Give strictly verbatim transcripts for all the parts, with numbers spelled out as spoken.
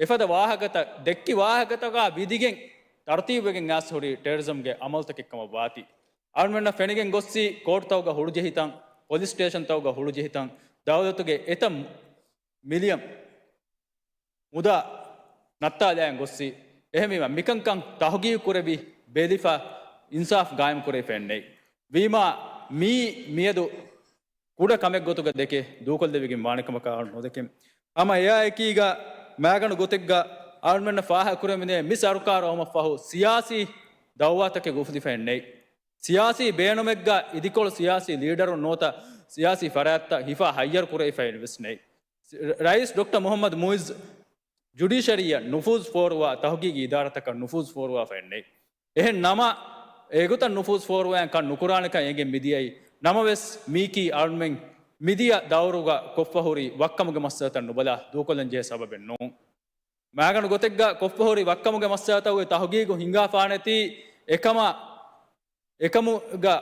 އެފަދަ ވާހަކަތައް ދެއްކި ވާހަކަތަކާ ވިދިގެން ތަރުތީބުވެގެން އައިސް ހުރީ ޓެރަރިޒަމްގެ އަމަލުތަކެއް ކަމަށް ވާތީ. އަޅުމެންނަށް ފެނިގެން ގޮއްސީ ކޯޓުތަކުގަ ހުޅުޖެހިތަން، ޕޮލިސް ސްޓޭޝަންތަކުގަ ހުޅުޖެހިތަން، ދައުލަތުގެ އެތައް މިލިއަން މުދާ ނައްތާލައިގެން ގޮއްސި. އެހެންވީމަ، މިކަންކަން ތަހުގީގު ކުރެވި، ބެލިފަ، އިންސާފް ގާއިމް ކުރެވިފައެއް ނެތް. ވީމާ، މީ މިއަދު ކުޑަ ކަމެއް ގޮތުގަ ދެކެ ދޫކޮށްލެވިގެން ވާނެ ކަމަކާ ނުދެކެން. ހަމަ އެއާއެކީގަ، މާގަނޑު ގޮތެއްގަ އަޅުމެންނަށް ފާހަގަކުރެވެނީ މި ސަރުކާރު ހަމަ ފަހު ސިޔާސީ ދައުވާތަކެއް އުފުލިފައެއް ނެތް. ސިޔާސީ ބޭނުމެއްގަ އިދިކޮޅު ސިޔާސީ ލީޑަރުން ނުވަތަ ސިޔާސީ ފަރާތްތައް ހިފާ ހައްޔަރު ކުރެވިފައެއް ވެސް ނެތް. ރައީސް ޑޮކްޓަރ މުހައްމަދު މުއިއްޒު ޖުޑިޝަރީއަށް ނުފޫޒު ފޯރުވާ ތަހުގީގީ އިދާރާތަކަށް ނުފޫޒު ފޯރުވާފައެއް ނެތް. އެހެން ނަމަ، އެގޮތަށް ނުފޫޒު ފޯރުވާން ކަން ނުކުރާނެކަން އެނގެން މިދިޔައީ. ނަމަވެސް، މީކީ އަޅުމެން މިދިޔަ ދައުރުގަ ކޮށްފަ ހުރި ވައްކަމުގެ މައްސަލަތައް ނުބަލާ ދޫކޮށްލަން ޖެހޭ ސަބަބެއް ނޫން. މާގަނޑު ގޮތެއްގަ ކޮށްފަ ހުރި ވައްކަމުގެ މައްސަލަތަކުގެ ތަހުގީގު ހިނގާފާނެތީ، އެކަމަށް، އެކަމުގަ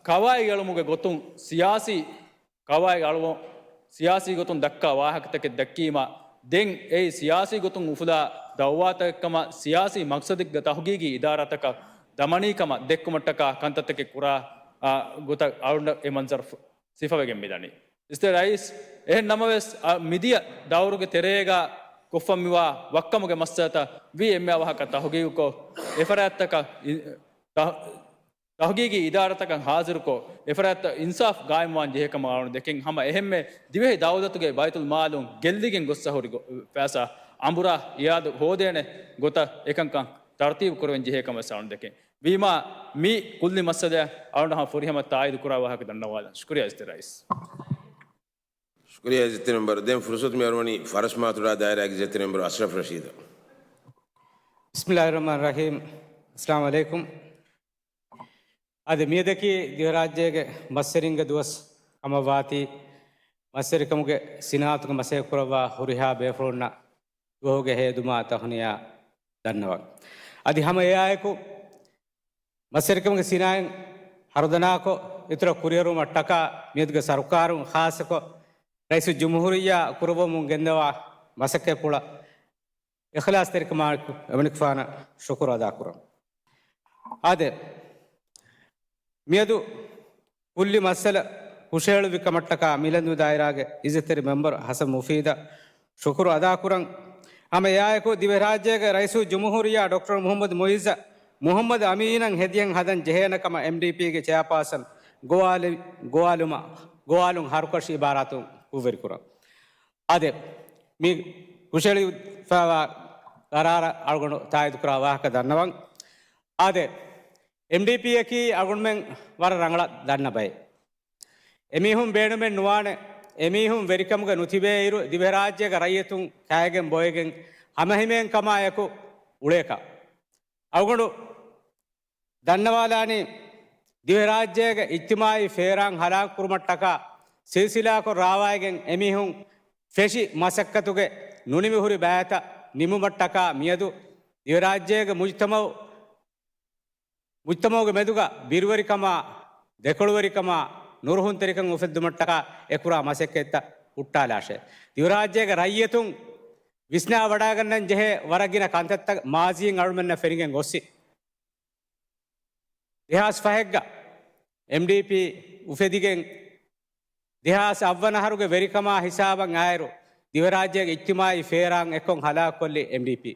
ޤަވާއިދު އެޅުމުގެ ގޮތުން ސިޔާސީ، ޤަވާއިދު އަޅުވަން، ސިޔާސީ ގޮތުން ދައްކާ ވާހަކަތަކެއް ދައްކީމަ، ދެން އެއީ ސިޔާސީ ގޮތުން އުފުލާ ދައުވާތަކެއްކަމަށް ސިޔާސީ މަޤްޞަދެއްގަ ތަހުގީގީ އިދާރާތަކަށް ދަމަނީ ކަމަށް ދެއްކުމަށްޓަކާ ކަންތައްތަކެއް ކުރާ، އާ، ގޮތަށް އަޅުގަނޑަށް އެ މަންޒަރު ފު-، ސިފަވެގެން މިދަނީ. އިސްތެ ރައީސް، އެހެން ނަމަވެސް، އަ، މިދިޔަ ދައުރުގެ ތެރޭގަ ކޮށްފަންމިވާ ވައްކަމުގެ މައްސަލަތައް ވީ އެންމެ އަވަހަކަށް ތަހުގީގުކޮށް، އެފަރާތްތަކަށް އި-، ތަ-، ތަހުގީގީ އިދާރާތަކަށް ހާޒިރުކޮށް، އެފަރާތްތައް އިންސާފް ގާއިމްވާން ޖެހޭކަމަށް އަޅުން ދެކެން. ހަމަ އެހެންމެ ދިވެހި ދައުލަތުގެ ބައިތުލް މާލުން ގެއްލިގެން ގޮއްސަ ހުރި ގޮ-، ފައިސާ އަނބުރާ އިއާދު ހޯދޭނެ ގޮތަށް އެކަންކަން ތަރުތީބު ކުރެވެން ޖެހޭކަމަށް އަޅުން ދެކެން. ވީމާ، މި ކުއްލި މައްސަލައަށް އަޅުން ހަމަ ފުރިހަމަ ތާއީދު ކުރާ ވާހަކަ ދަންނަވާލަން. ޝުކުރިއްޔާ އިސްތެ ރައީސް. ޝުކުރިއްޔާ އިސްތެ މެމްބަރު. ދެން ފުރުސަތު މި އަރުވަނީ ފަރަސް މާތުރާ ދާއިރާގެ އިސްތެ މެމްބަރު އަޝްރަފް ރަޝީދަށް. ބިސްމިއްލާހިއްރަޙްމާނިއްރަޙީމް. އައްސަލާމު ޢަލައިކުމް. އަދި މިއަދަކީ ދިވެހިރާއްޖޭގެ މައްސަރިންގެ ދުވަސް ކަމަށް ވާތީ، މައްސަރިކަމުގެ ސިނާއަތުގެ މަސައްކަތް ކުރައްވާ ހުރިހާ ބޭފުޅުންނަށް ދުވަހުގެ ހެޔޮ ދުމާ ތަހުނިޔާ ދަންނަވަން. އަދި ހަމަ އެއާއެކު، މަސްވެރިކަމުގެ ސިނާއަތް ހަރުދަނާކޮށް، އިތުރަށް ކުރިއެރުވުމަށްޓަކާ މިއަދުގެ ސަރުކާރުން، ޚާއްޞަކޮށް ރައީސުލްޖުމްހޫރިއްޔާ ކުރައްވަމުން ގެންދަވާ މަސައްކަތްޕުޅަށް އިޚްލާޞްތެރިކަމާއެކު އެމަނިކުފާނަށް ޝުކުރު އަދާކުރަން. އާދެ، މިއަދު ކުއްލި މައްސަލަ ހުށަހެޅުއްވި ކަމަށްޓަކާ މިލަންދޫ ދާއިރާގެ އިއްޒަތްތެރި މެމްބަރު ހަސަން މުފީދަށް ޝުކުރު އަދާކުރަން. ހަމަ އެއާއެކު، ދިވެހިރާއްޖޭގެ ރައީސުލްޖުމްހޫރިއްޔާ ޑޮކްޓަރު މުޙައްމަދު މުޢިއްޒަށް މުޙައްމަދު އަމީނަށް ހެދިޔަން ހަދަން ޖެހޭނެ ކަމަށް އެމްޑީޕީގެ ޗެއާޕާސަން ގޮވާލި-، ގޮވާލުމަށް، ގޮވާލުން ހަރުކަށި އިބާރާތުން ކުށްވެރިކުރަން. އާދެ، މި ހުށަހެޅިފައިވާ ޤަރާރަށް އަޅުގަނޑު ތާއީދުކުރާ ވާހަކަ ދަންނަވަން. އާދެ، އެމްޑީޕީއަކީ އަޅުގަނޑުމެން ވަރަށް ރަނގަޅަށް ދަންނަ ބައެއް. އެމީހުން ބޭނުމެއް ނުވާނެ. އެމީހުން ވެރިކަމުގަ ނުތިބޭއިރު، ދިވެހިރާއްޖޭގެ ރައްޔިތުން ކާއިގެން ބޮއެގެން ހަމަހިމޭން ކަމާއެކު އުޅޭކަށް. އަޅުގަނޑު ދަންނަވާލާނީ، ދިވެހިރާއްޖޭގެ އިޖްތިމާޢީ ފޭރާން ހަލާކު ކުރުމަށްޓަކާ ސިލްސިލާކޮށް ރާވާއިގެން އެމީހުން ފެށި މަސައްކަތުގެ ނުނިމި ހުރި ބައިތައް ނިމުމަށްޓަކާ މިއަދު ދިވެހިރާއްޖޭގެ މުޖްތަމަޢު، މުޖްތަމަޢުގެ މެދުގަ ބިރުވެރިކަމާ، ދެކޮޅުވެރިކަމާ، ނުރުހުންތެރިކަން އުފެއްދުމަށްޓަކާ އެކުރާ މަސައްކަތްތައް ހުއްޓާލާށޭ. ދިވެހިރާއްޖޭގެ ރައްޔިތުން ވިސްނާވަޑައިގަންނަން ޖެހޭ ވަރަށް ގިނަ ކަންތައްތައް މާޒީން އަޅުމެންނަށް ފެނިގެން ގޮއްސި. ދެހާސް ފަހެއްގަ އެމްޑީޕީ އުފެދިގެން، ދެހާސް އަށްވަނަ އަހަރުގެ ވެރިކަމާ ހިސާބަށް އައިރު، ދިވެހިރާއްޖޭގެ އިޖްތިމާޢީ ފޭރާން އެއްކޮށް ހަލާކުކޮށްލި އެމްޑީޕީ.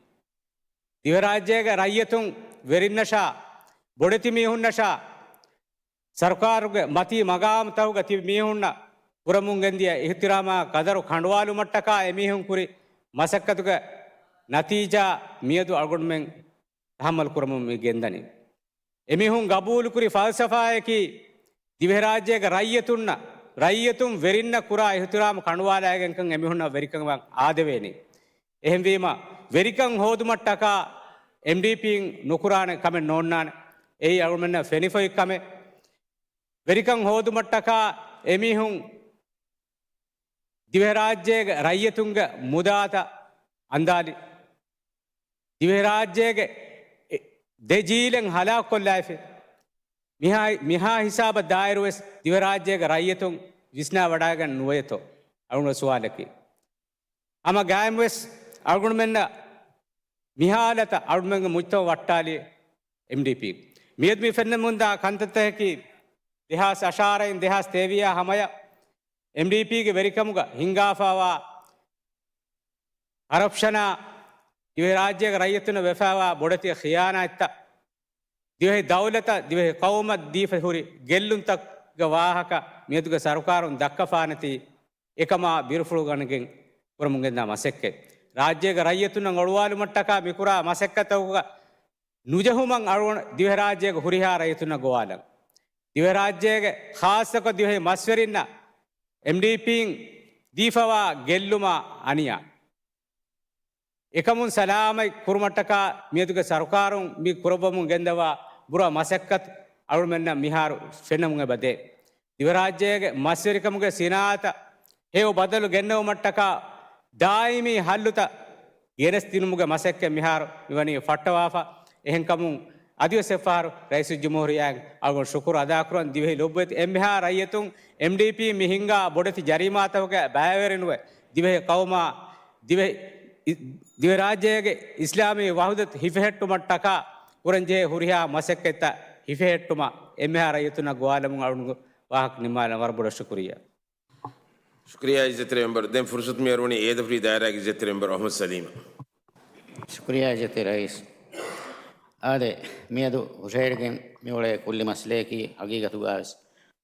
ދިވެހިރާއްޖޭގެ ރައްޔިތުން ވެރިންނަށާ، ބޮޑެތި މީހުންނަށާ، ސަރުކާރުގެ މަތީ މަގާމުތަކުގަ ތިބި މީހުންނަށް ކުރަމުން ގެންދިޔަ އިޙްތިރާމާ ޤަދަރު ކަނޑުވާލުމަށްޓަކާ އެމީހުން ކުރި މަސައްކަތުގެ ނަތީޖާ މިއަދު އަޅުގަނޑުމެން ތަޙައްމަލް ކުރަމުން މި ގެންދަނީ. އެމީހުން ގަބޫލުކުރި ފަލްސަފާއަކީ، ދިވެހިރާއްޖޭގެ ރައްޔިތުންނަށް، ރައްޔިތުން ވެރިންނަށް ކުރާ އިޙްތިރާމު ކަނޑުވާލައިގެންކަން އެމީހުންނަށް ވެރިކަމަށް އާދެވޭނީ. އެހެންވީމަ، ވެރިކަން ހޯދުމަށްޓަކާ އެމްޑީޕީން ނުކުރާނެ ކަމެއް ނޯންނާނެ. އެއީ އަޅުގަނޑަށް ފެނިފައި ކަމެއް. ވެރިކަން ހޯދުމަށްޓަކާ އެމީހުން ދިވެހިރާއްޖޭގެ ރައްޔިތުންގެ މުދާތައް އަންދާލި، ދިވެހިރާއްޖޭގެ ދެ ޖީލެއް ހަލާކުކޮށްލައިފި. މިހާ، މިހާ ހިސާބަށް ދާއިރުވެސް ދިވެހިރާއްޖޭގެ ރައްޔިތުން ވިސްނާވަޑައިގަން ނުވޭތޯ؟ އަޅުގަނޑު ސުވާލަކީ. ހަމަ ގާއިމްވެސް އަޅުގަނޑުމެންނަށް މިހާލަތަށް އަޅުމެންގެ މުޖްތަމަ ވައްޓާލީ އެމްޑީޕީ. މިއަދު މި ފެންނަމުންދާ ކަންތައްތަކަކީ ދެހާސް އަށާރައިން ދެހާސް ތޭވީހާ ހަމަޔަށް އެމްޑީޕީގެ ވެރިކަމުގަ ހިންގާފާވާ ކަރަޕްޝަނާ، ދިވެހިރާއްޖޭގެ ރައްޔިތުންނަށް ވެފާވާ ބޮޑެތި ޚިޔާނާތްތައް، ދިވެހި ދައުލަތަށް ދިވެހި ޤައުމަށް ދީފަ ހުރި ގެއްލުންތަކުގެ ވާހަކަ މިއަދުގެ ސަރުކާރުން ދައްކަފާނެތީ، އެކަމާ ބިރުފުޅު ގަނެގެން ކުރަމުން ގެންދާ މަސައްކަތް. ރާއްޖޭގެ ރައްޔިތުންނަށް އޮޅުވާލުމަށްޓަކާ މިކުރާ މަސައްކަތްތަކުގަ ނުޖެހުމަށް އަޅުގަނޑު ދިވެހިރާއްޖޭގެ ހުރިހާ ރައްޔިތުންނަށް ގޮވާލަން. ދިވެހިރާއްޖޭގެ ޚާއްޞަކޮށް ދިވެހި މަސްވެރިންނަށް އެމްޑީޕީން ދީފަވާ ގެއްލުމާ އަނިޔާ އެކަމުން ސަލާމަތް ކުރުމަށްޓަކާ މިއަދުގެ ސަރުކާރުން މި ކުރައްވަމުން ގެންދަވާ ބުރަ މަސައްކަތު އަޅުމެންނަށް މިހާރު ފެންނަމުން އެބަދޭ. ދިވެހިރާއްޖޭގެ މަސްވެރިކަމުގެ ސިނާއަތަށް ހެޔޮ ބަދަލު ގެންނެވުމަށްޓަކާ ދާއިމީ ހައްލުތައް ގެނެސްދިނުމުގެ މަސައްކަތް މިހާރު މިވަނީ ފައްޓަވާފަ. އެހެންކަމުން އަދިވެސް އެއްފަހަރު ރައީސުލްޖުމްހޫރިއްޔާއަށް އަޅުގަނޑު ޝުކުރު އަދާކުރަން. ދިވެހި ލޮބުވެތި އެންމެހާ ރައްޔިތުން އެމްޑީޕީ މި ހިންގާ ބޮޑެތި ޖަރީމާތަކުގެ ބައިވެރިނުވެ، ދިވެހި ޤައުމާ ދިވެ-، ދިވެހިރާއްޖޭގެ އިސްލާމީ ވަޙުދަތު ހިފެހެއްޓުމަށްޓަކާ ކުރަންޖެހޭ ހުރިހާ މަސައްކަތްތައް ހިފެހެއްޓުމަށް އެންމެހާ ރައްޔިތުންނަށް ގޮވާލަމުން އަޅުގަނޑު ވާހަކަ ނިންމާލަން. ވަރަށް ބޮޑަށް ޝުކުރިއްޔާ. ޝުކުރިއްޔާ އިއްޒަތްތެރި މެމްބަރު. ދެން ފުރުސަތު މިއަރުވަނީ އޭދަފުށީ ދާއިރާގެ އިއްޒަތްތެރި މެމްބަރު އަޙްމަދު ސަލީމަށް. ޝުކުރިއްޔާ އިއްޒަތްތެރި ރައީސް. އާދެ، މިއަދު ހުށަހެޅިގެން މިއުޅޭ ކުއްލި މައްސަލައަކީ ހަގީގަތުގަވެސް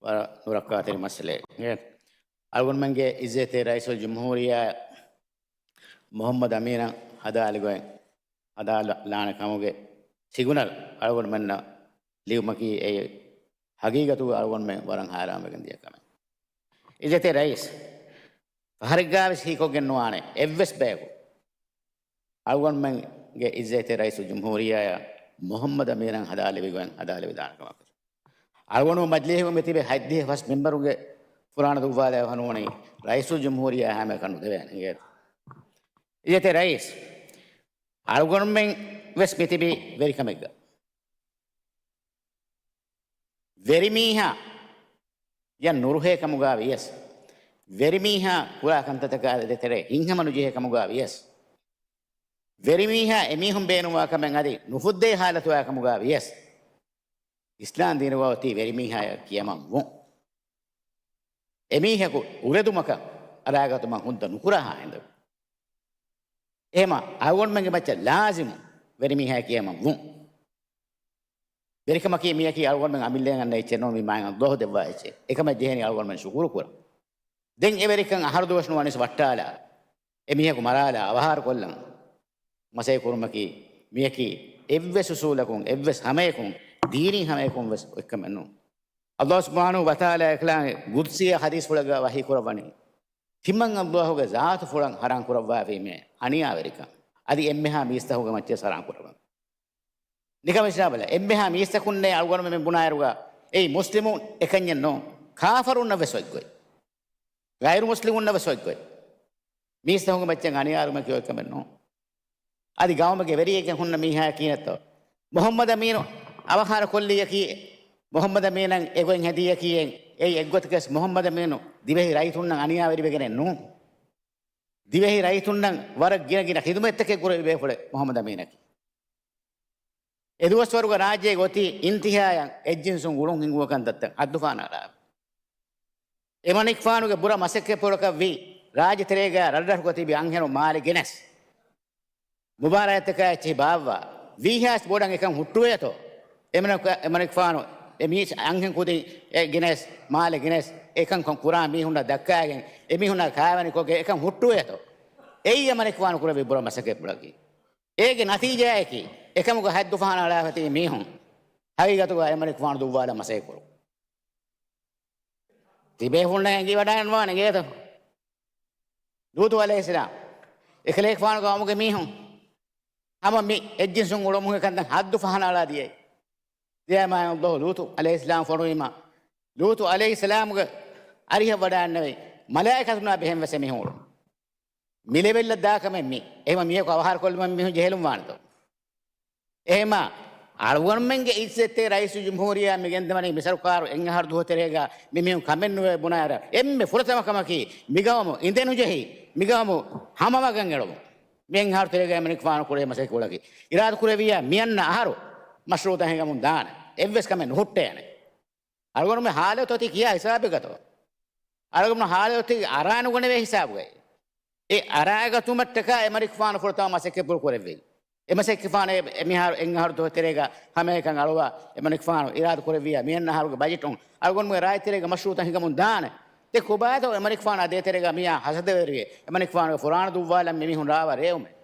ވަރަށް ނުރައްކާތެރި މައްސަލައެއް. އަޅުގަނޑުމެންގެ އިއްޒަތްތެރި ރައީސުލްޖުމްހޫރިއްޔާ މުޙައްމަދު އަމީނަށް ހަދާލިގޮތް ހަދާލާނެ ކަމުގެ ސިގުނަލް އަޅުގަނޑުމެންނަށް ލިބުމަކީ އެ ހަގީގަތުގަ އަޅުގަނޑުމެން ވަރަށް ހައިރާންވެގެން ދިޔަ ކަމެއް. އިއްޒަތްތެރި ރައީސް، ފަހަރެއްގާވެސް ހީކޮށްގެން ނުވާނެ އެއްވެސް ބަޔަކު އަޅުގަނޑުމެންގެ އިއްޒަތްތެރި ރައީސުލްޖުމްހޫރިއްޔާއަށް މުޙައްމަދު އަމީނަށް ހަދާލެވިގޮތް ހަދާލެވިދާނެ ކަމަކަށް. އަޅުގަނޑު މަޖިލީހުގަ މިތިބެ ހަތްދިހަ ފަސް މެމްބަރުގެ ފުރާނަ ދުއްވާލާ ނޫނީ ރައީސުލްޖުމްހޫރިއްޔާ ހަމައަކަށް ނުދެވޭނެ އިނގޭތޯ. އިއްޒަތްތެރި ރައީސް، އަޅުގަނޑުމެން ވެސް މިތިބީ ވެރިކަމެއްގަ. ވެރިމީހާ ޔަށް ނުރުހޭ ކަމުގަ ވިޔަސް، ވެރިމީހާ ކުރާ ކަންތައްތަކާ ދޭތެރޭ ހިތްހަމަ ނުޖެހޭ ކަމުގަ ވިޔަސް، ވެރިމީހާ އެމީހުން ބޭނުންވާ ކަމެއް އަދި ނުފުއްދޭ ހާލަތުގަ ކަމުގަ ވިޔަސް، އިސްލާމް ދީނުގަ އޮތީ ވެރިމީހާޔަށް ކިޔަމަން ވުން. އެމީހަކު އުރެދުމަކަށް އަރާގަތުމަށް ހުންދަ ނުކުރާހާ ހިނދު. އެހެމަ އަޅުގަނޑުމެންގެ މައްޗަށް ލާޒިމު ވެރިމީހާ ކިޔަމަން ވުން. ވެރިކަމަކީ މިއަކީ އަޅުގަނޑުމެން އަމިއްލައިން އަންނަ އެއްޗެއް ނޫން، މި މާތް ﷲ ދެއްވާ އެއްޗެއް. އެކަމަށް ޖެހެނީ އަޅުގަނޑުމެން ޝުކުރު ކުރަން. ދެން އެވެރިކަން އަހަރު ދުވަސް ނުވަނިސް ވައްޓާލާ، އެމީހަކު މަރާލާ، އަވަހާރަ ކޮށްލަން މަސައްކަތް ކުރުމަކީ، މިއަކީ އެއްވެސް އުސޫލަކުން، އެއްވެސް ހަމައަކުން، ދީނީ ހަމައަކުން ވެސް އޮތްކަމެއް ނޫން. ﷲ ސުބްޙާނަހޫ ވަތަޢާލާ އެކަލާނގެ ގުދްސީ ޙަދީޘްފުޅެއްގަ ވަޙީ ކުރައްވަނީ، ތިމަން ﷲގެ ޒާތުފުޅަށް ޙަރާން ކުރައްވާފީމޭ އަނިޔާވެރިކަން، އަދި އެންމެހާ މީސްތަކުގެ މައްޗަށް ޙަރާން ކުރައްވަން. ނިކަމެއް ބަލަ، އެންމެހާ މީސްތަކުންނޭ އަޅުގަނޑުމެން ބުނާއިރުގަ، އެއީ މުސްލިމުން އެކަންޏެއް ނޫން، ކާފަރުންނަށް ވެސް އޮތްގޮތް، ޣައިރު މުސްލިމުންނަށް ވެސް އޮތްގޮތް. މީސްތަކުންގެ މައްޗަށް އަނިޔާވުމަކީ އޮތްކަމެއް ނޫން. އަދި ގައުމުގެ ވެރިއެއްގެ ހުންނަ މީހާޔަކީ ނެތޯ. މުޙައްމަދު އަމީނު އަވަހާރަ ކޮށްލިޔަކީ، މުޙައްމަދު އަމީނަށް އެގޮތް ހެދިޔަކީ، އެއީ އެއްގޮތަކަސް މުޙައްމަދު އަމީނު ދިވެހި ރައްޔިތުންނަށް އަނިޔާވެރިވެގެނެއް ނޫން. ދިވެހި ރައްޔިތުންނަށް ވަރަށް ގިނަ ގިނަ ޚިދުމަތްތަކެއް ކުރެވި ބޭފުޅެއް މުޙައްމަދު އަމީނަކީ. އެދުވަސްވަރުގަ ރާއްޖޭގަ އޮތީ އިންތިހާޔަށް އެއްޖިންސުން ގުޅުން ހިނގުމަކަށް ދައްތަ ހައްދުފަހަނަ އަޅާ. އެމަނިކުފާނުގެ ބުރަ މަސައްކަތްޕުޅަކަށްވީ، ރާއްޖެތެރޭގަ ރަށްރަށުގަ ތިބި އަންހެނުން މާލެ ގެނެސް، މުބާރާތްތަކާ އެއްޗެހި ބާއްވާ، ވީހާސް ބޮޑަށް އެކަން ހުއްޓުވޭތޯ؟ އެމަނިކު-، އެމަނިކުފާނު އެ މީސް އަންހެން ކުދިން އެ ގެނެސް، މާލެ ގެނެސް، އެކަން ކޮ-، ކުރާ މީހުންނަށް ދައްކާގެން، އެމީހުންނާ ކާވެނިކޮށްގެން އެކަން ހުއްޓުވޭތޯ؟ އެއީ އެމަނިކުފާނު ކުރެއްވި ބުރަ މަސައްކަތްޕުޅަކީ. އޭގެ ނަތީޖާއަކީ، އެކަމުގަ ހައްދުފަހަނަ އަޅާފަ ތިބި މީހުން ހަގީގަތުގަ އެމަނިކުފާނު ދުއްވާލަން މަސައްކަތް ކުރުން. ތިބޭފުޅުންނަށް އެނގިވަޑައިގަންނަވާނެ އިނގޭތޯ؟ ލޫޠު ޢަލައިހިއްސަލާމް އެކަލޭގެފާނުގެ ގައުމުގެ މީހުން ހަމަ މި އެއްޖިންސުން އުޅުމުގެ ކަންތައް ހައްދު ފަހަނަ އަޅާ ދިޔައީ. ދިޔައިމާ ﷲ ލޫޠު ޢަލައިހިއްސަލާމް ފޮނުވީމާ، ލޫޠު ޢަލައިހިއްސަލާމުގެ އަރިހަށް ވަޑައިގަންނަވައި މަލާއިކަތުންނާ ބެހެން ވެސް އެމީހުން އުޅުނު. މި ލެވެލްއަށް ދާކަމެއް މި. އެހެމަ މިޔަކު އަވަހާރަ ކޮށްލުމަށް މީހުން ޖެހިލުން ވާނެތޯ؟ އެހެމަ އަޅުގަނޑުމެންގެ އިއްޒަތްތެރި ރައީސުލްޖުމްހޫރިއްޔާ މި ގެންދަވަނީ މި ސަރުކާރު އެއް އަހަރު ދުވަހު ތެރޭގަ މި މީހުން ކަމެއް ނުވޭ ބުނާއިރަށް، އެންމެ ފުރަތަމަ ކަމަކީ މިގައުމު އިނދެނުޖެހި، މިގައުމު ހަމަވަގަން އެޅުމުން. މި އެއް އަހަރު ތެރޭގަ އެމަނިކުފާނު ކުރޭ މަސައްކަތް ކުރަކީ. އިރާދަ ކުރެއްވިއްޔާ މިއަންނަ އަހަރު މަޝްރޫޢުތައް ހިނގަމުން ދާނެ. އެއްވެސް ކަމެއް ނުހުއްޓޭނެ. އަޅުގަނޑުމެން ހާލަތު އޮތީ ކިޔާ ހިސާބެއްގަތޯ؟ އަޅުގަނޑު ހާލަތު އޮތީ އަރާނުގަނެވޭ ހިސާބުގައި. އެ އަރާގަތުމަށްޓަކާ އެމަނިކުފާނު ފުރަތަމަ މަސައްކަތްޕުޅު ކުރެއްވި. އެ މަސައްކަތްފާނު އެ މިހާރު އެއް އަހަރު ދުވަހު ތެރޭގަ ހަމައެކަން އަޅުވާ އެމަނިކުފާނު އިރާދަ ކުރެއްވިއްޔާ މިއަންނަ އަހަރުގެ ބަޖެޓުން އަޅުގަނޑުމެން ރާއްޖެ ތެރޭގަ މަޝްރޫޢުތައް ހިނގަމުން ދާނެ. ދެ ކޮބާތޯ އެމަނިކުފާނާ ދޭތެރޭގަ މިއާ ހަސަދަވެރިވެ އެމަނިކުފާނުގެ ފުރާނަ ދުއްވާލަން މި މީހުން ރާވާ ރޭވުމެއް.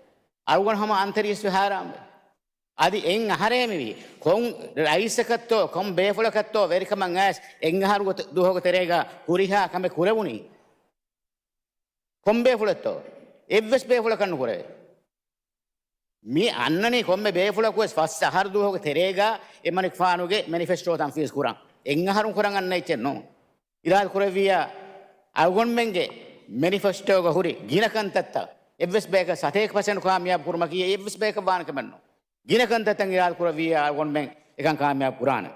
އަޅުގަނޑު ހަމަ އަންތަރީސްވެ ހާރާންވެ. އަދި އެއް އަހަރޭ މިވީ. ކޮން ރައީސަކަށްތޯ، ކޮން ބޭފުޅަކަށްތޯ ވެރިކަމަށް އައިސް އެއް އަހަރުގެ ދުވަހުގެ ތެރޭގަ ހުރިހާ ކަމެއް ކުރެވުނީ؟ ކޮން ބޭފުޅެއްތޯ؟ އެއްވެސް ބޭފުޅަކަށް ނުކުރެވޭ. މި އަންނަނީ ކޮންމެ ބޭފުޅަކުވެސް ފަސް އަހަރު ދުވަހުގެ ތެރޭގަ އެމަނިކުފާނުގެ މެނިފެސްޓޯ ތަންފީޒް ކުރަން. އެއް އަހަރުން ކުރަން އަންނަ އެއްޗެއް ނޫން. އިރާދަ ކުރެއްވިއްޔާ އަޅުގަނޑުމެންގެ މެނިފެސްޓޯގަ ހުރި ގިނަ ކަންތައްތައް އެއްވެސް ބަޔަކަށް ސަތޭކަ ޕަސެންޓް ކާމިޔާބު ކުރުމަކީ އެއްވެސް ބަޔަކަށް ވާނެ ކަމެއް ނޫން. ގިނަ ކަންތައްތައް އިރާދަ ކުރެއްވިއްޔާ އަޅުގަނޑުމެން އެކަން ކާމިޔާބު ކުރާނެ.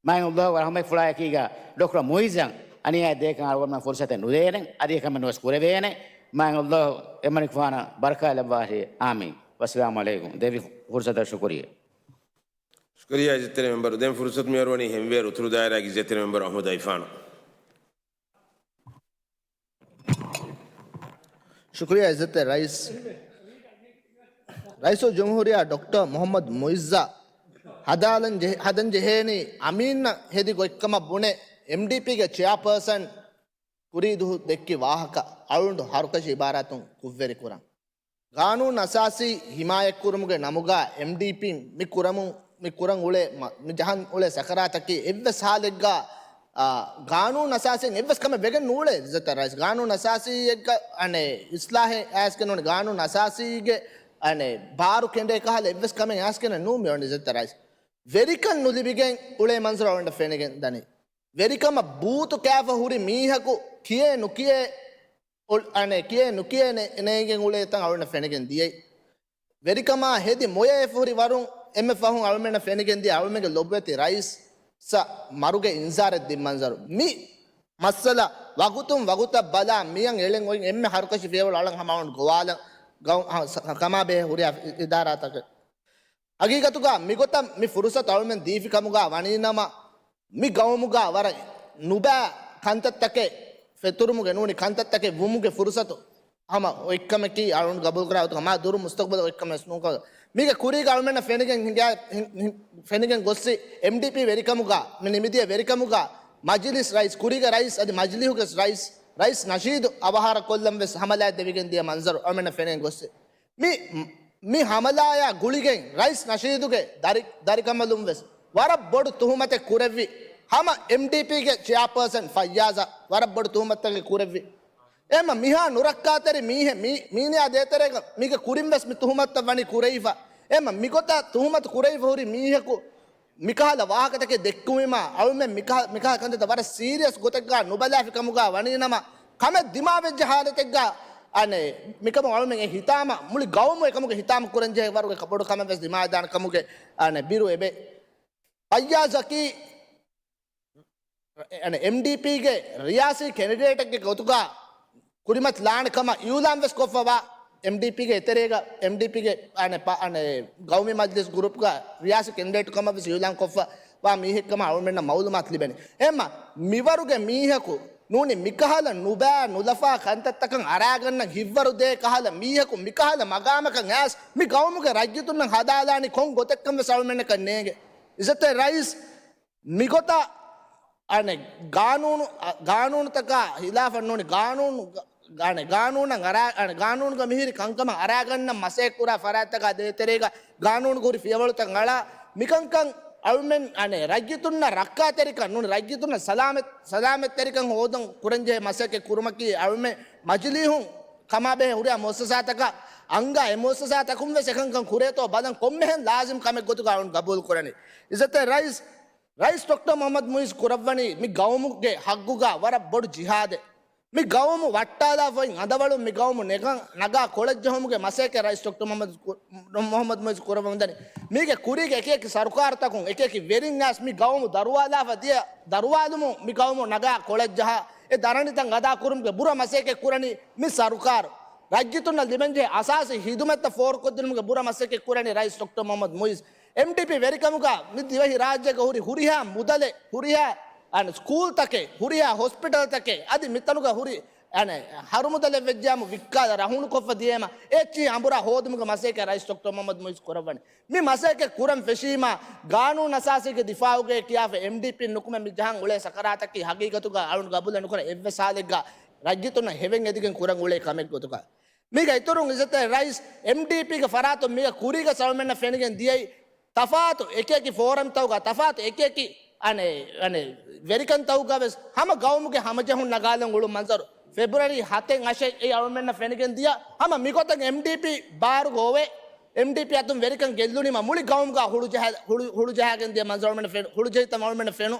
މާތް ﷲ ރަޙްމަތްފުޅާއެކީގަ ޑޮކްޓަރ މުއިއްޒަށް އަނިޔާ ދޭކަން އަޅުގަނޑުމެން ފުރުސަތެއް ނުދޭނެ. އަދި އެކަމެއް ނުވެސް ކުރެވޭނެ. މާތް ﷲ އެމަނިކުފާނަށް ބަރަކާތް ލައްވާށި. އާމީން. ވައްސަލާމު ޢަލައިކުމް. ދެއްވި ފުރުސަތަށް ޝުކުރިއްޔާ. ޝުކުރިއްޔާ އިއްޒަތްތެރި މެމްބަރު. ދެން ފުރުސަތު މިއޮރުވަނީ ހެންވޭރު އުތުރު ދާއިރާގެ އިއްޒަތްތެރި މެމްބަރު އަޙްމަދު އައިފާނަށް. ޝުކުރިއްޔާ އިއްޒަތްތެރި ރައީސް. ރައީސުލްޖުމްހޫރިއްޔާ ޑޮކްޓަރ މުޙައްމަދު މުއިއްޒާ ހަދާލަން ޖެހެ-، ހަދަން ޖެހޭނީ އަމީންނަށް ހެދި ގޮތްކަމަށް ބުނެ، އެމްޑީޕީގެ ޗެއާޕާސަން ކުރީ ދުހު ދެއްކި ވާހަކަ އަޅުގަނޑު ހަރުކަށި އިބާރާތުން ކުށްވެރި ކުރަން. ގާނޫނު އަސާސީ ހިމާޔަތްކުރުމުގެ ނަމުގަ އެމްޑީޕީން މި ކުރަމުން، މި ކުރަން އުޅޭ މަ-، މި ޖަހަން އުޅޭ ސަކަރާތަކީ އެއްވެސް ހާލެއްގަ، އާ، ގާނޫނު އަސާސީން އެއްވެސް ކަމެއް ވެގެން ނޫޅޭ އިއްޒަތްތެރި ރައީސް. ގާނޫނު އަސާސީއެއްގަ އަނެއް އިސްލާހެއް އައިސްގެން ނޫން. ގާނޫނު އަސާސީގެ އަނެއް ބާރު ކެނޑޭ ކަހަލަ އެއްވެސް ކަމެއް އައިސްގެން ނޫން މި އޮން އިއްޒަތްތެރި ރައީސް. ވެރިކަން ނުލިބިގެން އުޅޭ މަންޒަރު އަޅުގަނޑަށް ފެނިގެން ދަނީ. ވެރިކަމަށް ބޫތު ކާފަ ހުރި މީހަކު ކިޔޭ ނުކިޔޭ އުޅ-، އަނެއް ކިޔޭ ނުކިޔޭ ނޭ-، ނޭނގެން އުޅޭ ތަން އަޅުގަނޑަށް ފެނިގެން ދިޔައީ. ވެރިކަމާ ހެދި މޮޔައެއް ފުރި ވަރުން އެންމެ ފަހުން އަޅުމެންނަށް ފެނިގެން ދިޔަ އަޅުމެންގެ ލޮބުވެތި ރައީސް ސަ މަރުގެ އިންޒާރެއް ދިން މަންޒަރު. މި މައްސަލަ ވަގުތުން ވަގުތަށް ބަލާ މިއަން އެޅެން އޮތް އެންމެ ހަރުކަށި ފިޔަވަޅު އަޅަން ހަމަ އަޅުން ގޮވާލަން ގައު-، ހަ-، ސަ-، ކަމާ ބެހޭ ހުރިހާ އިދާރާތަކެއް. ހަގީގަތުގަ މިގޮތަށް މި ފުރުސަތު އަޅުމެން ދީފި ކަމުގަ ވަނީ ނަމަ، މި ގައުމުގަ ވަރަށް ނުބައި ކަންތައްތަކެއް ފެތުރުމުގެ ނޫނީ ކަންތައްތަކެއް ވުމުގެ ފުރުސަތު ހަމަ އޮތްކަމަކީ އަޅުން ގަބޫލުކުރާ ގޮތުގަ މާ ދުރު މުސްތަގުބަލަށް އޮތްކަމެއް ވެސް ނޫންކަމަށް. މީގެ ކުރީގަ އަޅުމެންނަށް ފެނިގެން ހިނގާ-، ހިން-، ހިން-، ފެނިގެން ގޮއްސި އެމްޑީޕީ ވެރިކަމުގަ މި ނިމިދިޔަ ވެރިކަމުގަ މަޖިލިސް ރައީސް، ކުރީގެ ރައީސް އަދި މަޖިލީހުގެ ރައީސް، ރައީސް ނަޝީދު އަވަހާރަ ކޮށްލަން ވެސް ހަމަލާތް ދެވިގެން ދިޔަ މަންޒަރު އަޅުމެންނަށް ފެނިގެން ގޮއްސި. މި، މި ހަމަލާޔާ ގުޅިގެން ރައީސް ނަޝީދުގެ ދަރި-، ދަރިކަނބަލުން ވެސް ވަރަށް ބޮޑު ތުހުމަތެއް ކުރެއްވި ހަމަ އެމްޑީޕީގެ ޗެއާޕާސަން ފައްޔާޒަށް ވަރަށް ބޮޑު ތުހުމަތެއް ކުރެއްވި. އެހެންމަ މިހާ ނުރައްކާތެރި މީހެއް މީ-، މީނިޔާ ދޭތެރޭގަ މީގެ ކުރިން ވެސް މި ތުހުމަތުތައް ވަނީ ކުރެވިފަ. އެހެންމަ މިގޮތަށް ތުހުމަތު ކުރެވިފަ ހުރި މީހަކު މިކަހަލަ ވާހަކަތަކެއް ދެއްކުވީމާ، އަޅުމެން މިކަހަ-، މިކަހަލަ ކަންތައްތައް ވަރަށް ސީރިއަސް ގޮތެއްގަ ނުބަލާފި ކަމުގަ ވަނީ ނަމަ، ކަމެއް ދިމާވެއްޖެ ހާލަތެއްގަ، އަނެއް، މިކަމުން އަޅުމެން އެ ހިތާމަ، މުޅި ގައުމު އެކަމުގެ ހިތާމަ ކުރަންޖެހޭ ވަރުގެ ބޮޑު ކަމެއް ވެސް ދިމާވެދާނެ ކަމުގެ، އަނެއް، ބިރު އެބެ. ފައްޔާޒަކީ، އަނެއް، އެމްޑީޕީގެ ރިޔާސީ ކެނޑިޑޭޓެއްގެ ގޮތުގަ ކުރިމަތިލާނެ ކަމަށް އިއުލާން ވެސް ކޮށްފަވާ، އެމްޑީޕީގެ އެތެރޭގަ، އެމްޑީޕީގެ އަނެއް ޕާ-، އަނެއް ގައުމީ މަޖިލިސް ގްރޫޕްގަ ރިޔާސީ ކެނޑިޑޭޓު ކަމަށް ވެސް އިއުލާން ކޮށްފަ ވާ މީހެއްކަމަށް އަޅުމެންނަށް މައުލޫމާތު ލިބެނީ. އެހެންމަ މިވަރުގެ މީހަކު ނޫނީ މިކަހަލަ ނުބައި ނުލަފާ ކަންތައްތަކަށް އަރާގަންނަން ހިތްވަރު ދޭ ކަހަލަ މީހަކު މިކަހަލަ މަގާމަކަށް އައިސް މި ގައުމުގެ ރައްޔިތުންނަށް ހަދާލާނީ ކޮން ގޮތެއްކަން ވެސް އަޅުމެންނަކަށް ނޭނގެ. އިއްޒަތްތެރި ރައީސް މިގޮތަށް އަނެއް ގާނޫނު، އަ، ގާނޫނުތަކާ ހިލާފަށް ނޫނީ ގާނޫނު، ގ-، ގާނެ، ގާނޫނަށް އަރާ-، އަނެ، ގާނޫނުގަ މިހިރި ކަންކަމަށް އަރާގަންނަން މަސައްކަތްކުރާ ފަރާތްތަކާ ދޭތެރޭގަ ގާނޫނުގަ ހުރި ފިޔަވަޅުތައް އަޅާ މިކަންކަން އަޅުމެން އަނެ، ރައްޔިތުންނަށް ރައްކާތެރިކަން ނޫނީ ރައްޔިތުންނަށް ސަލާމަތް، ސަލާމަތްތެރިކަން ހޯދަން ކުރަންޖެހޭ މަސައްކަތް ކުރުމަކީ އަޅުމެން މަޖިލީހުން ކަމާބެހޭ ހުރިހާ މުއައްސަސާތަކަށް އަންގާ އެ މުއައްސަސާތަކުން ވެސް އެކަންކަން ކުރޭތޯ ބަލަން ކޮންމެހެން ލާޒިމް ކަމެއް ގޮތުގަ އަޅުން ގަބޫލު ކުރަނީ. އިއްޒަތްތެރި ރައީސް، ރައީސް ޑޮކްޓަރ މުހައްމަދު މުއިއްޒު ކުރައްވަނީ މި ގައުމުގެ ހައްގުގަ ވަރަށް ބޮޑު ޖިހާދެއް. މި ގައުމު ވައްޓާލާފައި އަނދަވަޅުން މި ގައުމު ނެގަން ނަގާ ކޮޅަށްޖެހުމުގެ މަސައްކަތް ރައީސް ޑޮކްޓަރ މުހައްމަދު ކު-، މުހައްމަދު މުއިއްޒު ކުރައްވަމުންދަނީ. މީގެ ކުރީގެ އެކި އެކި ސަރުކާރުތަކުން، އެކި އެކި ވެރިން އައިސް މި ގައުމު ދަރުވާލާފަ ދިޔަ ދަރުވާލުމުން މި ގައުމު ނަގާ ކޮޅަށްޖަހާ އެ ދަރަނިތައް އަދާކުރުމުގެ ބުރަ މަސައްކަތް ކުރަނީ މި ސަރުކާރު. ރައްޔިތުންނަށް ލިބެންޖެހޭ އަސާސީ ހިދުމަތްތައް ފޯރުކޮށްދިނުމުގެ ބުރަ މަސައްކަތް ކުރަނީ ރައީސް ޑޮކްޓަރ މުހައްމަދު މުއިއްޒު. އެމްޑީޕީ ވެރިކަމުގަ މި ދިވެހި ރާއްޖޭގަ ހުރި ހުރިހާ މުދަލެއް، ހުރިހާ އަން ސްކޫލްތަކެއް، ހުރިހާ ހޮސްޕިޓަލްތަކެއް، އަދި މިތަނުގަ ހުރި އަނެއް ހަރުމުދަލެއް ވެއްޖާމު ވިއްކާލަ ރަހުނުކޮށްފަ ދިޔައިމަ، އެއްޗިހި އަނބުރާ ހޯދުމުގެ މަސައްކަތް ރައީސް ޑޮކްޓަރ މުހައްމަދު މުއިއްޒު ކުރައްވަނީ. މި މަސައްކަތް ކުރަން ފެށީމާ، ގާނޫނު އަސާސީގެ ދިފާއުގައި ކިޔާފަ އެމްޑީޕީން ނުކުމެ މި ޖަހަން އުޅޭ ސަކަރާތަކީ ހަގީގަތުގަ އަޅުން ގަބޫލެއް ނުކުރަން އެއްވެސް ހާލެއްގަ ރައްޔިތުންނަށް ހެވެން އެދިގެން ކުރަން އުޅޭ ކަމެއް ގޮތުގަ. މީގަ އިތުރުން އިއްޒަތްތެރި ރައީސް އެމްޑީޕީގެ ފަރާތުން މީގަ ކުރީގަ ސަލްމެންނަށް ފެނިގެން ދިޔައީ ތަފާތު އެކިއެކި ފޯރަމްތަކުގަ ތަފާތު އެކިއެކި އަނެ، އަނެ، ވެރިކަންތަކުގަ ވެސް ހަމަ ގައުމުގެ ހަމަޖެހުން ނަގާލަން އުޅުން މަންޒަރު ފެބްރުއަރީ ހަތެއް އަށެއް އެއީ އަޅުމެންނަށް ފެނިގެން ދިޔަ ހަމަ މިގޮތަށް އެމްޑީޕީ ބާރުގަ އޮވެ، އެމްޑީޕީ އަތުން ވެރިކަން ގެއްލުނީމަ މުޅި ގައުމުގަ ހުޅުޖަހާ-، ހުޅު-، ހުޅުޖަހާގެން ދިޔަ މަންޒަރު އަޅުމެންނަށް ފެނު-، ހުޅުޖެހިތަން އަޅުމެންނަށް ފެނު.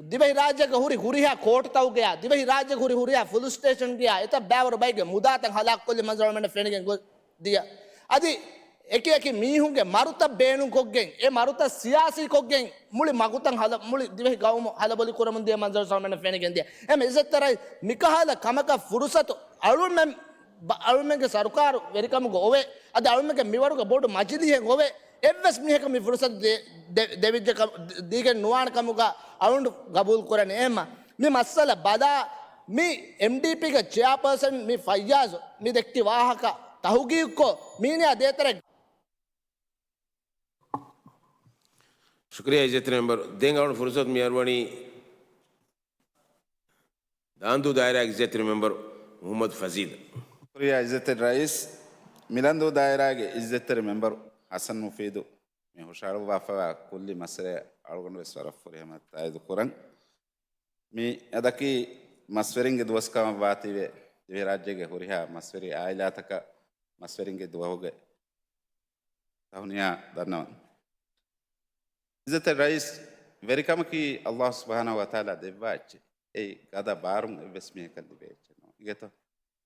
ދިވެހި ރާއްޖޭގަ ހުރި ހުރިހާ ކޯޓުތަކުގައި، ދިވެހި ރާއްޖޭގަ ހުރި ހުރިހާ ފުލިސް ސްޓޭޝަންގައި އެތައް ބައިވަރު ބައެއްގެ މުދާތައް ހަލާކުކޮށްލި މަންޒަރު އަޅުމެންނަށް ފެނިގެން ގޮ-، ދިޔަ. އަދި އެކި އެކި މީހުންގެ މަރުތައް ބޭނުންކޮށްގެން، އެ މަރުތައް ސިޔާސީކޮށްގެން މުޅި މަގުތައް ހަލަ-، މުޅި ދިވެހި ގައުމު ހަލަބޮލި ކުރަމުން ދިޔަ މަންޒަރު އަޅުމެންނަށް ފެނިގެން ދިޔަ. އެހެން އިއްޒަތްތެރި ރައީސް މިކަހަލަ ކަމަކަށް ފުރުސަތު އަޅުމެން ބަ-، އަޅުމެންގެ ސަރުކާރު ވެރިކަމުގަ އޮވެ، އަދި އަޅުމެންގެ މިވަރުގެ ބޮޑު މަޖިލީހެއް އޮވެ، އެއްވެސް މީހަކަށް މި ފުރުސަތު ދޭ-، ދެ-، ދެވިއްޖެ ކަ-، ދީގެން ނުވާނެ ކަމުގަ އަޅުން ގަބޫލު ކުރަނީ. އެހެންމަ މި މައްސަލަ ބަލާ، މި އެމްޑީޕީގެ ޗެއާޕާސަން މި ފައްޔާޒު މި ދެއްކި ވާހަކަ ތަހުގީގުކޮށް، މީނަޔާ ދޭތެރޭ. ޝުކުރިއްޔާ އިއްޒަތްތެރި މެމްބަރު. ދެން އަޅުން ފުރުސަތު މި އަރުވަނީ ދާންދޫ ދާއިރާގެ އިއްޒަތްތެރި މެމްބަރު މުހައްމަދު ފަޒީލް. ޝުކުރިއްޔާ އިއްޒަތްތެރި ރައީސް. މިލަންދޫ ދާއިރާގެ އިއްޒަތްތެރި މެމްބަރު ހަސަން މުފީދު މި ހުށަހަޅުއްވާފައިވާ ކުއްލި މައްސަލައަށް އަޅުގަނޑު ވެސް ވަރަށް ފުރިހަމަ ތާއީދު ކުރަން. މިއަދަކީ މަސްވެރިންގެ ދުވަސް ކަމަށް ވާތީވެ، ދިވެހިރާއްޖޭގެ ހުރިހާ މަސްވެރި އާއިލާތަކަށް މަސްވެރިންގެ ދުވަހުގެ ތަހުނިޔާ ދަންނަވަން. އިއްޒަތްތެރި ރައީސް، ވެރިކަމަކީ އައްލާހު ސުބްޙާނަހޫ ވަތަޢާލާ ދެއްވާ އެއްޗެއް. އެއީ ގަދަ ބާރުން އެއްވެސް މީހަކަށް ލިބޭ އެއްޗެއް ނޫން. އިނގޭތޯ؟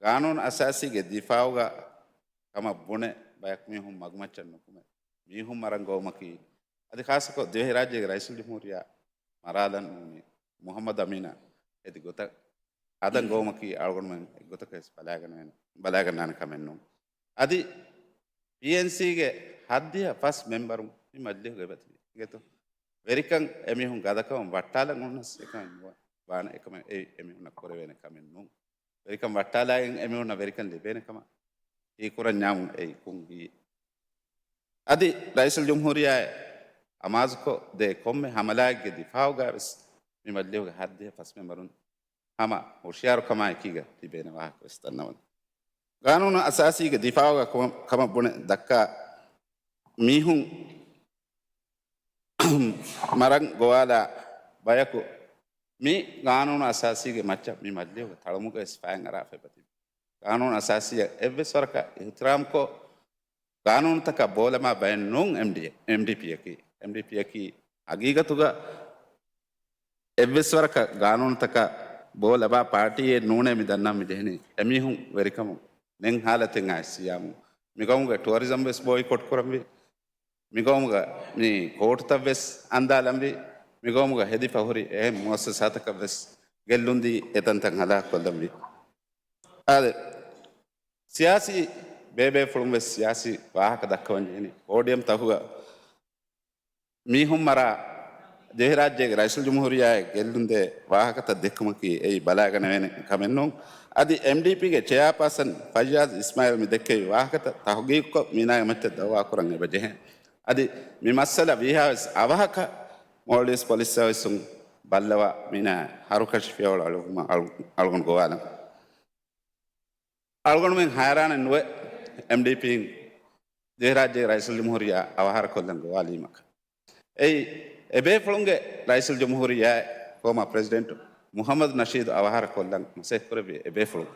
ގާނޫނު އަސާސީގެ ދިފާއުގަ ކަމަށް ބުނެ، ބަޔަކު މީހުން މަގުމައްޗަށް ނުކުމެ، މީހުން މަރަން ގޮވުމަކީ، އަދި ޚާއްޞަކޮށް ދިވެހިރާއްޖޭގެ ރައީސުލްޖުމްހޫރިއްޔާ މަރާލަން ނޫނީ މުޙައްމަދު އަމީނާ އެދި ގޮތަށް ހަދަން ގޮވުމަކީ އަޅުގަނޑުމެން އެއްގޮތަކަށް ވެސް ބަލާގަންނާނެ، ބަލާގަންނާނެ ކަމެއް ނޫން. އަދި ޕީއެންސީގެ ހައްދިހަ ފަސް މެމްބަރުން މި މަޖިލީހުގަ އެބަތިބި. އިނގޭތޯ؟ ވެރިކަން އެމީހުން ގަދަކަމަށް ވައްޓާލަން އޮންނަސް އެކަމެއް ނުވާ-، ވާނެ އެކަމެއް އެ-، އެމީހުންނަށް ކުރެވޭނެ ކަމެއް ނޫން. ވެރިކަން ވައްޓާލާގެން އެމީހުންނަށް ވެރިކަން ލިބޭނެ ކަމަށް ހީކުރަންޏާމުން އެއީ ކުން ހީ. އަދި ރައީސުލްޖުމްހޫރިއްޔާއަށް އަމާޒުކޮށް ދޭ ކޮންމެ ހަމަލާއެއްގެ ދިފާއުގައި ވެސް މި މަޖިލީހުގެ ހައްދިހަ ފަސް މެމްބަރުން ހަމަ ހުޝިޔާރުކަމާއެކީގަ ތިބޭނެ ވާހަކަ ވެސް ދަންނަވަން. ގާނޫނު އަސާސީގެ ދިފާއުގަ ކަމަށް، ކަމަށް ބުނެ ދައްކާ މީހުން މަރަން ގޮވާލާ ބަޔަކު މި ގާނޫނު އަސާސީގެ މައްޗަށް މި މަޖިލީހުގެ ތަޅުމުގައި ވެސް ފަޔަށް އަރާފައި އެބަތިބި. ގާނޫނު އަސާސީއަށް އެއްވެސް ވަރަކަށް އިޙްތިރާމްކޮށް، ގާނޫނުތަކަށް ބޯލަމާ ބައެއް ނޫން އެމްޑީ، އެމްޑީޕީއަކީ. އެމްޑީޕީއަކީ ހަގީގަތުގަ އެއްވެސް ވަރަކަށް ގާނޫނުތަކަށް ބޯ ލަބާ ޕާޓީއެއް ނޫނޭ މި ދަންނަން މި ޖެހެނީ. އެމީހުން ވެރިކަމުން ނެތް ހާލަތެއް އައިސް ސިޔާމު މިގައުމުގެ ޓުއަރިޒަމް ވެސް ބޯއިކޮޓް ކުރަންވީ. މިގައުމުގަ މި ކޯޓުތައް ވެސް އަންދާލަންވީ. މިގައުމުގަ ހެދިފަ ހުރި އެހެން މުއައްސަސާތަކަށް ވެސް ގެއްލުންދީ އެތަންތަން ހަލާކުކޮށްލަންވީ. އާދެ، ސިޔާސީ ބޭބޭފުޅުން ވެސް ސިޔާސީ ވާހަކަ ދައްކަވަން ޖެހެނީ ޕޯޑިއަމް ތަކުގަ. މީހުން މަރާ ދިވެހިރާއްޖޭގެ ރައީސުލްޖުމްހޫރިއްޔާއަށް ގެއްލުންދޭ ވާހަކަތައް ދެއްކުމަކީ އެއީ ބަލާގަނެވޭނެ ކަމެއް ނޫން. އަދި އެމްޑީޕީގެ ޗެއާޕާސަން ފައްޔާޒް އިސްމާއިލް މި ދެއްކެވި ވާހަކަތައް ތަހުގީގުކޮށް، މީނާގެ މައްޗަށް ދައުވާކުރަން އެބަޖެހޭ. އަދި މި މައްސަލަ ވީހާވެސް އަވަހަކަށް މޯލްޑިވްސް ޕޮލިސް ސަރވިސުން ބައްލަވާ މީނާ ހަރުކަށި ފިޔަވަޅު އަޅުގަނޑު ގޮވާލަން. އަޅުގަނޑުމެން ހައިރާނެއް ނުވޭ އެމްޑީޕީން ދިވެހިރާއްޖޭގެ ރައީސުލްޖުމްހޫރިއްޔާ އަވަހާރަކޮށްލަން ގޮވާލީމަކަށް. އެއީ، އެބޭފުޅުންގެ ރައީސުލްޖުމްހޫރިއްޔާ ފޯމާ ޕްރެޒިޑެންޓް މުޙައްމަދު ނަޝީދު އަވަހާރަކޮށްލަން މަސައްކަތްކުރެއްވި އެބޭފުޅުން،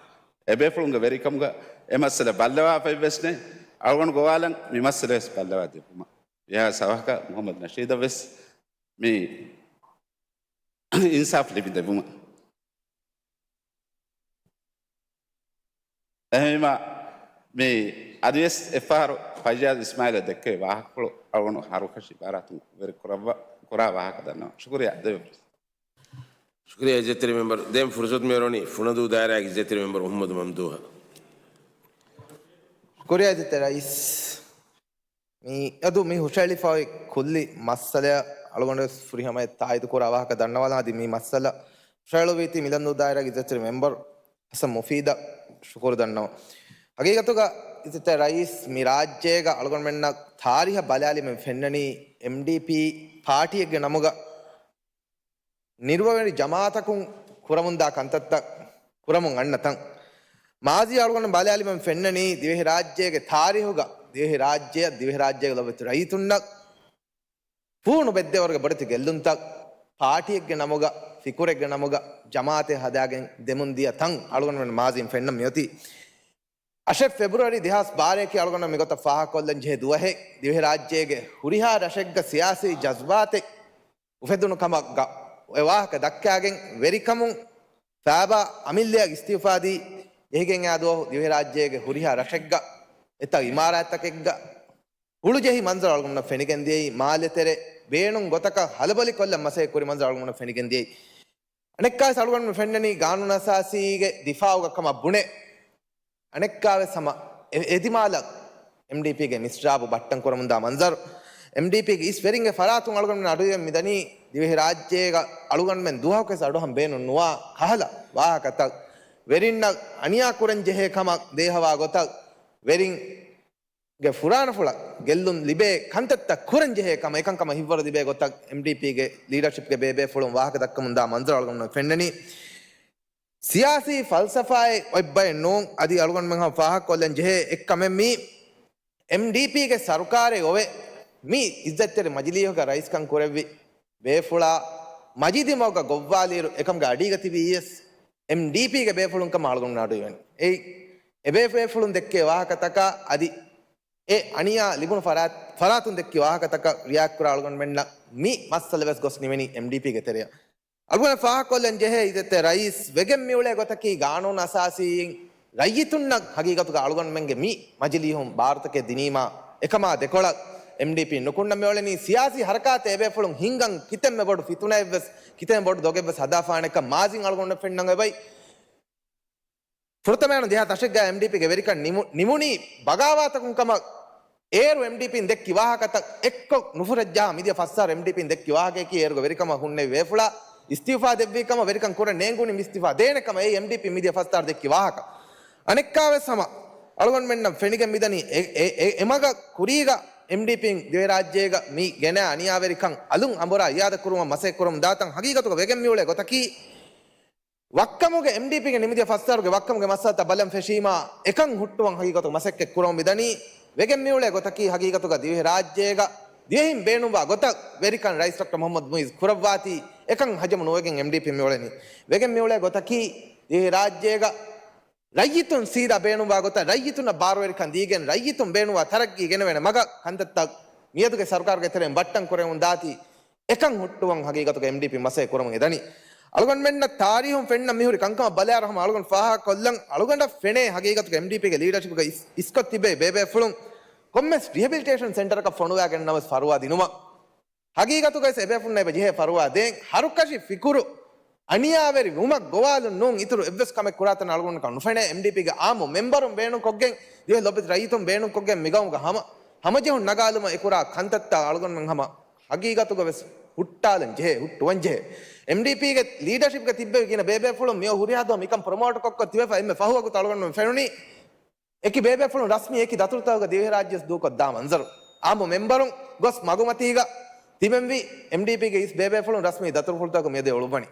އެބޭފުޅުންގެ ވެރިކަމުގަ އެ މައްސަލަ ބައްލަވާފައިވެސް ނެތް. އަޅުގަނޑު ގޮވާލަން މި މައްސަލަ ވެސް ބައްލަވާ ދެއްވުމަށް. ވިޔާސް އަވަހަކަށް މުޙައްމަދު ނަޝީދަށް ވެސް މި އިންސާފް ލިބިދެއްވުމަށް. އެހެންވީމަ، މި އަދިވެސް އެއްފަހަރު ފައްޔާޒް އިސްމާއިލަށް ދެއްކެވި ވާހަކަފުޅު އަޅުގަނޑު ހަރުކަށި އިބާރާތުން ވެރި ކުރައްވާ، ކުރާ ވާހަކަ ދަންނަވަން. ޝުކުރިއްޔާ ދެވެފަ. ޝުކުރިއްޔާ އިއްޒަތްތެރި މެމްބަރު. ދެން ފުރުސަތު މިއަރުވަނީ ފުނަދޫ ދާއިރާގެ އިއްޒަތްތެރި މެމްބަރު މުޙައްމަދު މަމްދޫހަށް. ކުރިއަށް އެދިތެ ރައީސް. މިއަދު މި ހުށައެޅިފައި ކުއްލި މައްސަލަ އަޅުގަނޑު ވެސް ފުރިހަމަޔަށް ތާއީދު ކުރާ ވާހަކަ ދަންނަވާލާ. އަދި މި މައްސަލަ ހުށައެޅުއްވީތީ މިލަންދޫ ދާއިރާގެ އިއްޒަތްތެރި މެމްބަރު ހަސަން މުފީދަށް ޝުކުރު ދަންނަވަން. ހަގީގަތުގަ އިއްޒަތްތެރި ރައީސް، މި ރާއްޖޭގަ އަޅުގަނޑުމެންނަށް ތާރީހަށް ބަލާލީމަ ފެންނަނީ އެމްޑީޕީ ޕާޓީއެއްގެ ނަމުގަ ނިރުވެވެރި ޖަމާއަތަކުން ކުރަމުންދާ ކަންތައްތައް ކުރަމުން އަންނަ ތަން. މާޒީ އަޅުގަނޑު ބަލާލިމަން ފެންނަނީ ދިވެހިރާއްޖޭގެ ތާރީހުގަ ދިވެހިރާއްޖެއަށް ދިވެހިރާއްޖޭގެ ލޮބުވެތި ރައްޔިތުންނަށް ފޫނު ބެއްދޭވަރުގެ ބޮޑެތި ގެއްލުންތައް، ޕާޓީއެއްގެ ނަމުގަ، ފިކުރެއްގެ ނަމުގަ ޖަމާއަތެއް ހަދާގެން ދެމުން ދިޔަ ތަން އަޅުގަނޑުމެން މާޒީން ފެންނަން މިއޮތީ. އަށެއް ފެބްރުއަރީ ދެހާސް ބާރައަކީ އަޅުގަނޑަށް މިގޮތަށް ފާހަގަކޮށްލަން ޖެހޭ ދުވަހެއް. ދިވެހިރާއްޖޭގެ ހުރިހާ ރަށެއްގަ ސިޔާސީ ޖަޒްބާތެއް އުފެދުނު ކަމަށް ގަ-، އެ ވާހަކަ ދައްކާގެން ވެރިކަމުން ފާބާ އަމިއްލަޔަށް އިސްތިއުފާދީ ޖެހިގެން އާ ދުވަހު ދިވެހިރާއްޖޭގެ ހުރިހާ ރަށެއްގަ އެތައް އިމާރާތްތަކެއްގަ ހުޅުޖެހި މަންޒަރު އަޅުގަނޑަށް ފެނިގެން ދިޔައީ، މާލެތެރެ ބޭނުން ގޮތަކަށް ހަލަބޮލިކޮށްލަން މަސައްކަތް ކުރި މަންޒަރު އަޅުގަނޑަށް ފެނިގެން ދިޔައީ. އަނެއްކާވެސް އަޅުގަނޑު ފެންނަނީ ގާނޫނު އަސާސީގެ ދިފާއުގަ ކަމަށް ބުނެ، އަނެއްކާވެސް ހަމަ އެ-، އެދިމާލަށް އެމްޑީޕީގެ މިސްރާބު ބައްޓަން ކުރަމުންދާ މަންޒަރު، އެމްޑީޕީގެ އިސް ވެރިންގެ ފަރާތުން އަޅުގަނޑުމެން އަޑުއިވެން މިދަނީ ދިވެހިރާއްޖޭގަ އަޅުގަނޑުމެން ދުވަހަކުވެސް އަޑުއަހަން ބޭނުން ނުވާ ކަހަލަ ވާހަކަތައް، ވެރިންނަށް އަނިޔާ ކުރަން ޖެހޭ ކަމަށް ދޭހަވާ ގޮތަށް، ވެރިން ގެ ފުރާނަފުޅަށް ގެއްލުން ލިބޭ ކަންތައްތައް ކުރަން ޖެހޭ ކަމަށް އެކަންކަމަށް ހިތްވަރު ލިބޭ ގޮތަށް އެމްޑީޕީގެ ލީޑަރޝިޕްގެ ބޭބޭފުޅުން ވާހަކަ ދައްކަމުންދާ މަންޒަރު އަޅުގަނޑުމެން ފެންނަނީ. ސިޔާސީ ފަލްސަފާއެއް އޮތް ބައެއް ނޫން. އަދި އަޅުގަނޑުމެން ހަމަ ފާހަގަކޮށްލަން ޖެހޭ އެއްކަމެއް މީ އެމްޑީޕީގެ ސަރުކާރެއް އޮވެ، މި އިއްޒަތްތެރި މަޖިލީހުގަ ރައީސްކަން ކުރެއްވި ބޭފުޅާ މަޖިދިމަގަ ގޮއްވާލިއިރު އެކަމުގެ އަޑީގަ ތިބީ އެސް އެމްޑީޕީގެ ބޭފުޅުން ކަމަށް އަޅުގަނޑު އަޑުއިވެން. އެއީ އެބޭފުޅުން ދެއްކޭ ވާހަކަތަކާ އަދި އެ އަނިޔާ ލިބުނު ފަރާތް، ފަރާތުން ދެއްކި ވާހަކަތަކަށް ރިއެކްޓް ކުރާ އަޅުގަނޑުމެންނަށް މި މައްސަލަ ވެސް ގޮސް ނިމެނީ އެމްޑީޕީގެ ތެރެއަށް. އަޅުގަނޑަށް ފާހަގަކޮށްލަން ޖެހޭ އިއްޒަތްތެރި ރައީސް ވެގެން މިއުޅޭ ގޮތަކީ ގާނޫނު އަސާސީން ރައްޔިތުންނަށް ހަގީގަތުގަ އަޅުގަނޑުމެންގެ މި މަޖިލީހުން ބާރުތަކެއް ދިނީމާ އެކަމާ ދެކޮޅަށް އެމްޑީޕީ ނުކުންނަ މިއުޅެނީ ސިޔާސީ ހަރަކާތެއް އެބޭފުޅުން ހިންގަން ކިތަންމެ ބޮޑު ފިތުނައެއްވެސް ކިތަންމެ ބޮޑު ދޮގެއްވެސް ހަދާފާނެކަން މާޒިން އަޅުގަނޑު ފެންނަން އެބައި. ފުރަތަމައިނު ދެހާސް އަށެއްގަ އެމްޑީޕީގެ ވެރިކަން ނިމު-، ނިމުނީ ބަޣާވާތަކުން ކަމަށް އޭރު އެމްޑީޕީން ދެއްކި ވާހަކަތައް އެއްކޮށް ނުފުރައްޖާ މިދިޔަ ފަސް ސާރު އެމްޑީޕީން ދެއްކި ވާހަކަޔަކީ އޭރުގެ ވެރިކަމަށް ހުންނެވި ބޭފުޅާ އިސްތިއުފާ ދެއްވީ ކަމަށް ވެރިކަން ކުރަން ނޭނގުނީ މި އިސްތިއުފާ ދޭނެ ކަމަށް އެއީ އެމްޑީޕީ މިދިޔަ ފަސް ސާރު ދެއްކި ވާހަކަ. އަނެއްކާވެސް ހަމަ އަޅުގަނޑުމެންނަށް ފެނިގެން މިދަނީ އެ، އެ، އެ، އެމަގަށް ކުރީގަ އެމްޑީޕީން ދިވެހިރާއްޖޭގަ މި ގެނައި އަނިޔާވެރިކަން އަލުން އަނބުރާ އިއާދަ ކުރުމަށް މަސައްކަތް ކުރަމުން ދާތަން ހަގީގަތުގަ ވެގެން މިއުޅޭ ގޮތަކީ ވައްކަމުގެ އެމްޑީޕީގެ ނިމިދިޔަ ފަސް ސާރުގެ ވައްކަމުގެ މައްސަލަތައް ބަލަން ފެށީމާ އެކަން ހުއްޓުވަން ހަގީގަތުގަ މަސައްކަތް ކުރަމުން މިދަނީ. ވެގެން މިއުޅޭ ގޮތަކީ ހަގީގަތުގަ ދިވެހިރާއްޖޭގަ ދިވެހިން ބޭނުންވާ ގޮތަށް ވެރިކަން ރައީސް ޑޮކްޓަރ މުހައްމަދު މުއިއްޒު ކުރައްވާތީ އެކަން ހަޖަމު ނުވެގެން އެމްޑީޕީ މިއުޅެނީ. ވެގެން މިއުޅޭ ގޮތަކީ ދިވެހިރާއްޖޭގަ ރައްޔިތުން ސީދާ ބޭނުންވާ ގޮތަށް ރައްޔިތުންނަށް ބާރުވެރިކަން ދީގެން ރައްޔިތުން ބޭނުންވާ ތަރައްގީ ގެނެވޭނެ މަގަށް ކަންތައްތައް މިއަދުގެ ސަރުކާރުގެ ތެރެއިން ބައްޓަން ކުރެވެމުން ދާތީ އެކަން ހުއްޓުވަން ހަގީގަތުގަ އެމްޑީޕީ މަސައްކަތް ކުރަމުން އެދަނީ. އަޅުގަނޑުމެންނަށް ތާރީހުން ފެންނަ މިހުރި ކަންކަމަށް ބަލާއިރު ހަމަ އަޅުގަނޑު ފާހަގަކޮށްލަން އަޅުގަނޑަށް ފެނޭ ހަގީގަތުގަ އެމްޑީޕީގެ ލީޑަރޝިޕްގަ އިސް-، އިސްކޮށް ތިބޭ ބޭބޭފުޅުން ކޮންމެސް ރިހެބިލިޓޭޝަން ސެންޓަރަކަށް ފޮނުވާގެންނަމަވެސް ފަރުވާ ދިނުމަށް. ހަގީގަތުގައި އެބޭފުޅުންނަށް އެބަ ޖެހޭ ފަރުވާ ދޭން ހަރުކަށި ފިކުރު އަނިޔާވެރި ވުމަށް ގޮވާލުން ނޫން އިތުރު އެއްވެސް ކަމެއް ކުރާތަން އަޅުގަނޑަކަށް ނުފެނޭ. އެމްޑީޕީގެ އާއްމު މެމްބަރުން ބޭނުންކޮށްގެން ދިވެހި ލޮބުވެތި ރައްޔިތުން ބޭނުންކޮށްގެން މިގައުމުގަ ހަމަ ހަމަޖެހުން ނަގާލުމަށް އެކުރާ ކަންތައްތައް އަޅުގަނޑުމެން ހަމަ ހަގީގަތުގަ ވެސް ހުއްޓާލަން ޖެހޭ، ހުއްޓުވަން ޖެހޭ. އެމްޑީޕީގެ ލީޑަރޝިޕްގަ ތިއްބެވި ގިނަ ބޭބޭފުޅުން މިއޮ ހުރިހާ ދުވަހު މިކަން ޕްރޮމޯޓް ކޮށްކޮށް ތިބެފަ އެންމެ ފަހު ވަގުތު އަޅުގަނޑުމެން ފެނުނީ އެކި ބޭބޭފުޅުން ރަސްމީ އެކި ދަތުރުތަކުގަ ދިވެހިރާއްޖެވެސް ދޫކޮށްދާ މަންޒަރު. އާއްމު މެމްބަރުން ގޮސް މަގުމަތީގަ ތިބެންވީ އެމްޑީޕީގެ އިސް ބޭބޭފުޅުން ރަސްމީ ދަތުރުފުޅުތަކު މިއަދު އުޅުއްވަނީ.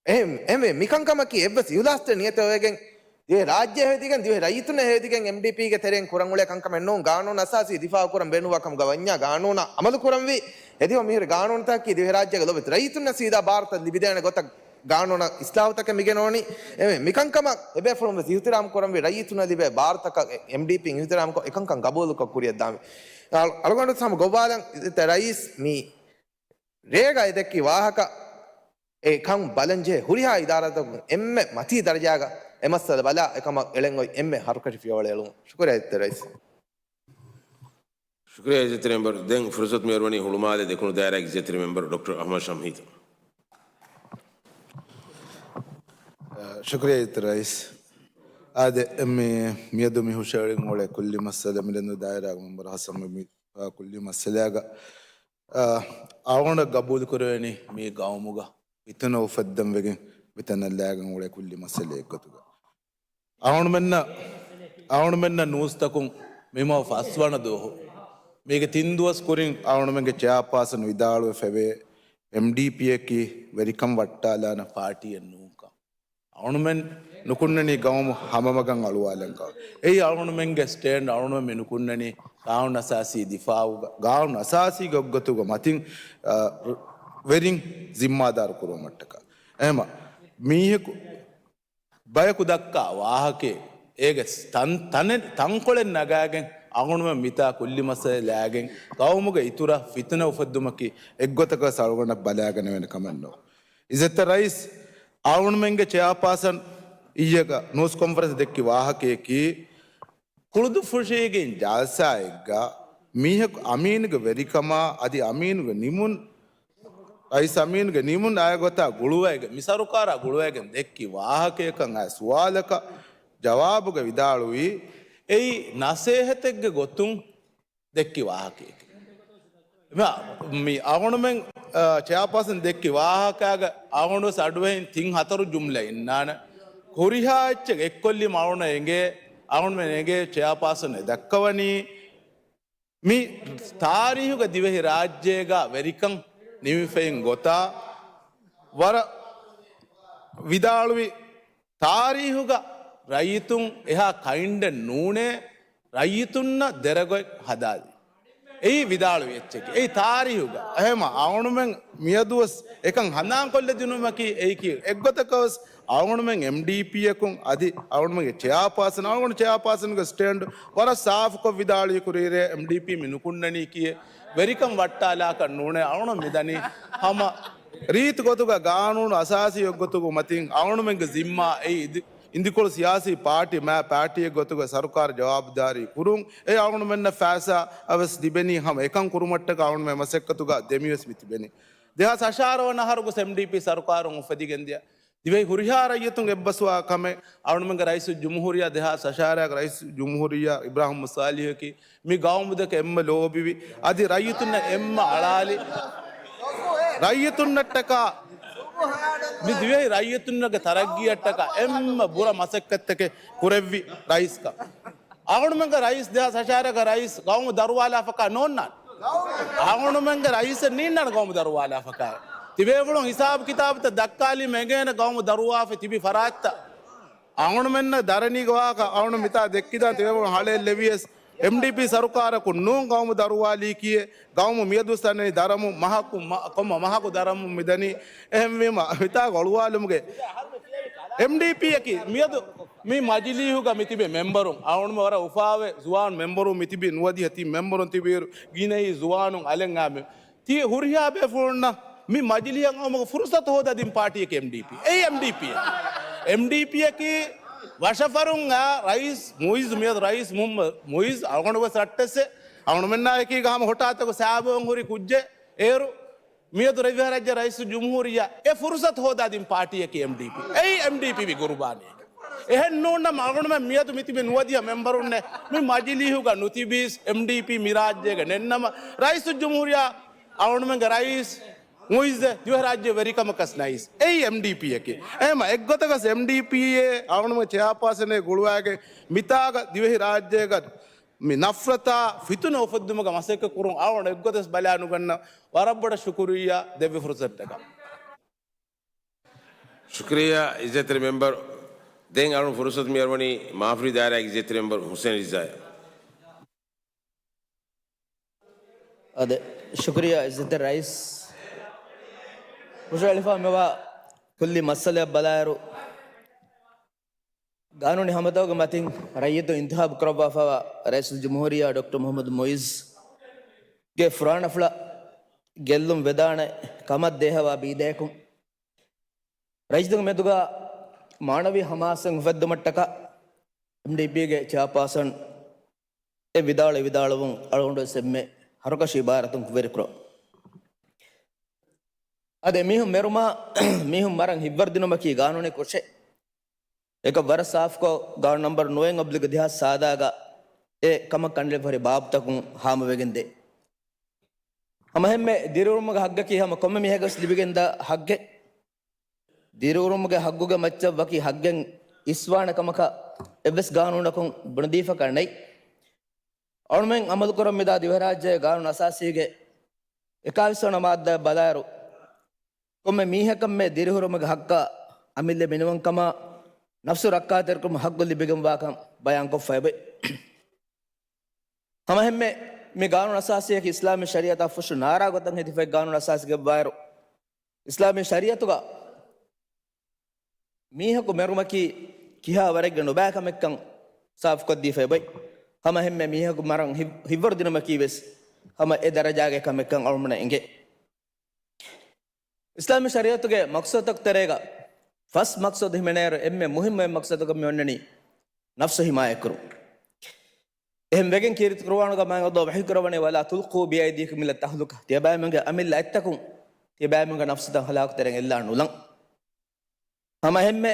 އެހެން، އެހެންވެ، މިކަންކަމަކީ އެއްވެސް އިހުލާސްތެރި ނިޔަތެއް އޮވެގެން ދިވެހި ރާއްޖެ ހެދިގެން، ދިވެހި ރައްޔިތުންނަށް ހެދިގެން އެމްޑީޕީގެ ތެރެއިން ކުރަން އުޅޭ ކަންކަމެއް ނޫން. ގާނޫނު އަސާސީ ދިފާއު ކުރަން ބޭނުންވާ ކަމުގަ ވަންޏާ ގާނޫނަށް އަމަލު ކުރަންވީ. އެދިވަ މިހިރި ގާނޫނުތަކަކީ ދިވެހި ރާއްޖޭގެ ލޮބުވެތި ރައްޔިތުންނަށް ސީދާ ބާރުތައް ލިބިދޭނެ ގޮތަށް ގާނޫނަށް އިސްލާހުތަކެއް މިގެނައުނީ. އެ، މިކަންކަމަށް އެބޭފުޅުން ވެސް އިހުތިރާމް ކުރަންވީ. ރައްޔިތުންނަށް ލިބޭ ބާރުތަކަށް އެމްޑީޕީން އިހުތިރާމްކޮށް އެކަންކަން ގަބޫލުކޮށް ކުރިއަށްދާންވީ. އަޅުގަނޑު ހަމަ ގޮއްވާލަން އިއްޒަތްތެރި ރައީސް މި ރޭގަ އެ ދެއްކި ވާހަކަ އެ ކަން ބަލަންޖެހޭ ހުރިހާ އިދާރާތަކުން އެންމެ މަތީ ދަރަޖާގަ އެ މައްސަލަ ބަލާ އެކަމަށް އެޅެން އޮތް އެންމެ ހަރުކަށި ފިޔަވަޅެއް އެޅުމަށް. ޝުކުރިއްޔާ އިއްޒަތްތެރި ރައީސް. ޝުކުރިއްޔާ އިއްޒަތްތެރި މެމްބަރު. ދެން ފުރުސަތު މިއަރުވަނީ ހުޅުމާލެ ދެކުނު ދާއިރާގެ އިއްޒަތްތެރި މެމްބަރު ޑޮކްޓަރ އަޙްމަދު ޝަމްހީދަށް. ޝުކުރިއްޔާ އިއްޒަތްތެރި ރައީސް. އާދެ، މި، މިއަދު މި ހުށައެޅިގެން އުޅޭ ކުއްލި މައްސަލަ މި ދެން ދާއިރާގެ މެމްބަރު ހަސަން މި، އާ، ކުއްލި މައްސަލައިގަ، އާ، އަޅުގަނޑަށް ގަބޫލު ކުރެވެނީ މީ ގައުމުގަ ފިތުނަ އުފައްދަން ވެގެން މިތަނަށް ލާގެން އުޅޭ ކުއްލި މައްސަލައެއް ގޮތުގަ. އަޅުގަނޑުމެންނަށް، އަޅުގަނޑުމެންނަށް ނޫސްތަކުން މިމަހު ފަސްވަނަ ދުވަހު މީގެ ތިން ދުވަސް ކުރިން އަޅުގަނޑުމެންގެ ޗެއާޕާސަން ވިދާޅުވެފައިވޭ، އެމްޑީޕީއަކީ ވެރިކަން ވައްޓާލާނެ ޕާޓީއެއް ނޫންކަން. އަޅުގަނޑުމެން ނުކުންނަނީ ގައުމު ހަމަމަގަށް އަޅުވާލަންކަން. އެއީ އަޅުގަނޑުމެންގެ ސްޓޭންޑް. އަޅުގަނޑުމެން މި ނުކުންނަނީ ގާނޫނު އަސާސީ ދިފާއުގަ، ގާނޫނު އަސާސީގެ އޮއްގޮތުގަ މަތިން، އަ، ވެރިން ޒިންމާދާރު ކުރުވުމަށްޓަކާ. އެހެމަ މީހަކު ބަޔަކު ދައްކާ ވާހަކައެއް އޭގެ ތަން، ތަނެއް، ތަންކޮޅެއް ނަގާގެން އަޅުގަނޑުމެން މިތާ ކުއްލި މައްސަލަ ލާގެން ގައުމުގެ އިތުރަށް ފިތުނަ އުފެއްދުމަކީ އެއްގޮތަކަށް ވެސް އަޅުގަނޑަށް ބަލާގަނެވޭނެ ކަމެއް ނޫން. އިއްޒަތްތެރި ރައީސް، އަޅުގަނޑުމެންގެ ޗެއާޕާސަން އިއްޔެގަ ނޫސް ކޮންފަރެންސް ދެއްކި ވާހަކަޔަކީ، ކުޅުދުއްފުށީގެން ޖަލްސާއެއްގަ މީހަކު އަމީނުގެ ވެރިކަމާ އަދި އަމީނުގެ ނިމުން، ރައީސް އަމީނުގެ ނިމުން އައި ގޮތާ ގުޅުވައިގެން، މި ސަރުކާރާ ގުޅުވައިގެން ދެއްކި ވާހަކަޔަކަށް އައި ސުވާލަކަށް ޖަވާބުގަ ވިދާޅުވީ، އެއީ ނަސޭހަތެއްގެ ގޮތުން ދެއްކި ވާހަކައެކޭ. މި، މި އަޅުގަނޑުމެން، އަ، ޗެއާޕާސަން ދެއްކި ވާހަކައިގަ އަޅުގަނޑުވެސް އަޑުއެހިން ތިން ހަތަރު ޖުމްލަ އިންނާނެ. ހުރިހާ އެއްޗެއް އެއްކޮށްލީމަ އަޅުގަނޑަށް އެނގޭ، އަޅުގަނޑުމެން އެނގޭ ޗެއާޕާސަން އެ ދައްކަވަނީ، މި ތާރީހުގަ ދިވެހި ރާއްޖޭގަ ވެރިކަން ނިމިފައިން ގޮތާ ވަރަށް ވިދާޅުވި، ތާރީހުގަ ރައްޔިތުން އެހާ ކައިންޑެއް ނޫނޭ ރައްޔިތުންނަށް ދެރަގޮތް ހަދާދީ. އެއީ ވިދާޅުވި އެއްޗެކޭ. އެއީ ތާރީހުގަ. އެހެމަ އަޅުގަނޑުމެން މިއަދުވެސް އެކަން ހަނދާންކޮށްލަދިނުމަކީ އެއީކީ އެއްގޮތަކަށްވެސް އަޅުގަނޑުމެން އެމްޑީޕީއަކުން އަދި އަޅުގަނޑުމެންގެ ޗެއާޕާސަން، އަޅުގަނޑު ޗެއާޕާސަންގެ ސްޓޭންޑް ވަރަށް ސާފުކޮށް ވިދާޅުވި ކުރީރޭ، އެމްޑީޕީ މި ނުކުންނަނީކީއޭ ވެރިކަން ވައްޓާލާކަށް ނޫނޭ. އަޅުގަނޑު މިދަނީ ހަމަ ރީތި ގޮތުގަ ގާނޫނު އަސާސީ އޮއްގޮތުގެ މަތިން އަޅުގަނޑުމެންގެ ޒިންމާ އެއީ އިނދިކޮޅު ސިޔާސީ ޕާޓީ މާ ޕާޓީއެއް ގޮތުގަ ސަރުކާރު ޖަވާބުދާރީ ކުރުން. އެ އަޅުގަނޑުމެންނަށް ފައިސާ އަވެސް ލިބެނީ ހަމަ އެކަން ކުރުމަށްޓަކާ އަޅުގަނޑުމެން މަސައްކަތުގަ ދެމިވެސް މި ތިބެނީ. ދެހާސް އަށާރަ ވަނަ އަހަރުގަ އެމްޑީޕީ ސަރުކާރުން އުފެދިގެންދިޔަ ދިވެހި ހުރިހާ ރައްޔިތުން އެއްބަސްވާ ކަމެއް އަޅުގަނޑުމެންގެ ރައީސުލްޖުމްހޫރިއްޔާ ދެހާސް އަށާރައިގެ ރައީސުލްޖުމްހޫރިއްޔާ އިބްރާހިމް ސާލިހަކީ މި ގައުމު ދެކެ އެންމެ ލޯބިވި އަދި ރައްޔިތުންނަށް އެންމެ އަޅާލި ރައްޔިތުންނަށްޓަކާ މި ދިވެހި ރައްޔިތުންނަގެ ތަރައްގީއަށްޓަކާ އެންމެ ބުރަ މަސައްކަތްތަކެއް ކުރެއްވި ރައީސްކަން. އަޅުގަނޑުމެންގެ ރައީސް ދެހާސް އަށާރައިގެ ރައީސް ގައުމު ދަރުވާލާފަކާ ނޯންނާނެ. އަޅުގަނޑުމެންގެ ރައީސެއް ނީންނާނެ ގައުމު ދަރުވާލާފަކާ. ތިބޭފުޅުން ހިސާބު ކިތާބުތައް ދައްކާލީމަ އެނގޭނެ ގައުމު ދަރުވާފަ ތިބި ފަރާތްތައް. އަޅުގަނޑުމެންނަށް ދަރަނީގެ ވާހަކަ އަޅުގަނޑު މިތާ ދެއްކިދާން ތިބޭފުޅުން ހަޅޭއް ލެވިޔަސް އެމްޑީޕީ ސަރުކާރަކުން ނޫން ގައުމު ދަރުވާލީކީއޭ. ގައުމު މިއަދު ސަނެ ދަރަމު މަހަކު މަ-، ކޮންމެ މަހަކު ދަރަމު މިދަނީ. އެހެންވީމަ މިތާ ގޮޅުވާލުމުގެ އެމްޑީޕީއަކީ މިއަދު މި މަޖިލީހުގަ މިތިބެ މެމްބަރުން އަޅުގަނޑުމެން ވަރަށް އުފާވެ ޒުވާން މެމްބަރުން މިތިބި ނުވަދިހަ ތިން މެމްބަރުން ތިބިއިރު ގިނައީ ޒުވާނުން އަލެން އާމެ ތި ހުރިހާ ބޭފުޅުންނަށް މި މަޖިލީހަށް އައުމުގެ ފުރުސަތު ހޯދާދިން ޕާޓީއަކީ އެމްޑީޕީ. އެއީ އެމްޑީޕީއެއް. އެމްޑީޕީއަކީ ވަށަފަރުން އާ ރައީސް މުއިއްޒު، މިއަދު ރައީސް މުހައްމަދު މުއިއްޒު އަޅުގަނޑު ވެސް ރައްޓެއްސެއް. އަޅުގަނޑުމެންނާ އެކީގަ ހަމަ ހޮޓާތަކު ސާބޯން ހުރި ކުއްޖެއް. އޭރު މިއަދު ރައްޔިތު ރާއްޖެ ރައީސުލް ޖުމްހޫރިއްޔާ އެ ފުރުސަތު ހޯދާދިން ޕާޓީއަކީ އެމްޑީޕީ. އެއީ އެމްޑީޕީ މި ގުރުބާނީ. އެހެން ނޫންނަމަ އަޅުގަނޑުމެން މިއަދު މިތިބި ނުވަދިހަ މެމްބަރުންނެއް މި މަޖިލީހުގަ ނުތިބީސް އެމްޑީޕީ މި ރާއްޖޭގަ ނެތްނަމަ ރައީސުލް ޖުމްހޫރިއްޔާ އަޅުގަނޑުމެންގެ ރައީސް މުއިއްޒެއް ދިވެހިރާއްޖެ ވެރިކަމަކަސް ނައީސް. އެއީ އެމްޑީޕީއަކީ. އެހެމަ އެއްގޮތަކަސް އެމްޑީޕީއޭ އަޅުގަނޑުމެން ޗެއާޕާސަނެއް ގުޅުވާގެން މިތާގަ ދިވެހިރާއްޖޭގަ މި ނަފްރަތާ ފިތުނަ އުފެއްދުމުގަ މަސައްކަތް ކުރުން އަޅުގަނޑު އެއްގޮތަސް ބަލާނުގަންނަ ވަރަށް ބޮޑަށް ޝުކުރިއްޔާ ދެއްވި ފުރުސަތަކަށް. ޝުކުރިއްޔާ އިއްޒަތްތެރި މެމްބަރު. ދެން އަޅުން ފުރުސަތު މިއަރުވަނީ މާފުރި ދާއިރާގެ އިއްޒަތްތެރި މެމްބަރު ހުސެން ރިޒާއަށް. އާދެ، ޝުކުރިއްޔާ އިއްޒަތްތެރި ރައީސް. ހުށައެޅިފާ މިވާ ކުއްލި މައްސަލައަށް ބަލާއިރު، ގާނޫނީ ހަމަތަކުގެ މަތިން ރައްޔިތުން އިންތިހާބު ކުރައްވާފައިވާ ރައީސުލްޖުމްހޫރިއްޔާ ޑޮކްޓަރ މުހައްމަދު މުއިއްޒުގެ ފުރާނަފުޅަށް ގެއްލުން ވެދާނެ ކަމަށް ދޭހަވާ ބީދަޔަކުން ރައްޔިތުންގެ މެދުގަ މާނަވީ ހަމާސަތް އުފެއްދުމަށްޓަކާ އެމްޑީޕީގެ ޗެއާޕާސަން އެ ވިދާޅުވި ވިދާޅުވުން އަޅުގަނޑުވެސް އެންމެ ހަރުކަށި އިބާރާތުން ކުށްވެރިކުރަން. އަދި މީހުން މެރުމާ، މީހުން މަރަން ހިތްވަރުދިނުމަކީ ގާނޫނީ ކުށެއް. އެކަން ވަރަށް ސާފުކޮށް، ގާނޫނު ނަމްބަރު ނުވައެއް އޮބްލިގު ދެހާސް ސާދާގަ އެ ކަމަށް ކަނޑައެޅިފަ ހުރި ބާބުތަކުން ހާމަވެގެންދޭ. ހަމައެހެންމެ ދިރިއުޅުމުގެ ހައްގަކީ ހަމަ ކޮންމެ މީހަކަށް ލިބިގެންދާ ހައްގެއް. ދިރިއުޅުމުގެ ހައްގުގެ މައްޗަށް ވަކި ހައްގެއް އިސްވާނެ ކަމަކަށް އެއްވެސް ގާނޫނަކުން ބުނެދީފަކަށް ނެތް. އަޅުމެން އަމަލުކުރަން މިދާ ދިވެހިރާއްޖޭގެ ގާނޫނު އަސާސީގެ އެކާވީސް ވަނަ މާއްދާއަށް ބަލާއިރު، ކޮންމެ މީހަކަށްމެ ދިރިހުރުމުގެ ހައްގާ އަމިއްލަ މިނިވަންކަމާ ނަފްސު ރައްކާތެރިކުރުމަށް ހައްގު ލިބިގެންވާކަން ބަޔާންކޮށްފައިބޮތް. ހަމައެހެންމެ މި ގާނޫނު އަސާސީއަކީ އިސްލާމީ ޝަރީއަތާ ފުށު ނާރާ ގޮތަށް ހެދިފައި ގާނޫނު އަސާސީގެ ވާއިރު، އިސްލާމީ ޝަރީއަތުގަ މީހަކު މެރުމަކީ ކިހާ ވަރެއްގެ ނުބައި ކަމެއްކަން ސާފުކޮށްދީފައިބޮތް. ހަމައެހެންމެ މީހަކު މަރަން ހި-، ހިތްވަރު ދިނުމަކީ ވެސް ހަމަ އެ ދަރަޖާގެ ކަމެއްކަން އަޅުމެންނަށް އެނގޭ. އިސްލާމީ ޝަރީއަތުގެ މަޤްޞަދުތަކު ތެރޭގަ ފަސް މަޤްޞަދު ހިމެނޭއިރު، އެންމެ މުހިއްމު އެއް މަޤްޞަދަކަށް މި އޮންނަނީ ނަފްސު ހިމާޔަތްކުރުން. އެހެން ވެގެން ކީރިތި ޤުރުއާނުގަ މާތް ﷲ ވަޙީކުރައްވަނީ، "ولا تلقوا بأيديكم إلى التهلكة." ތިޔަބައިމީހުންގެ އަމިއްލަ އަތްތަކުން ތިޔަބައިމީހުންގެ ނަފްސުތައް ހަލާކުތެރެއިން އެއްލާ ނުލަން. ހަމައެހެންމެ،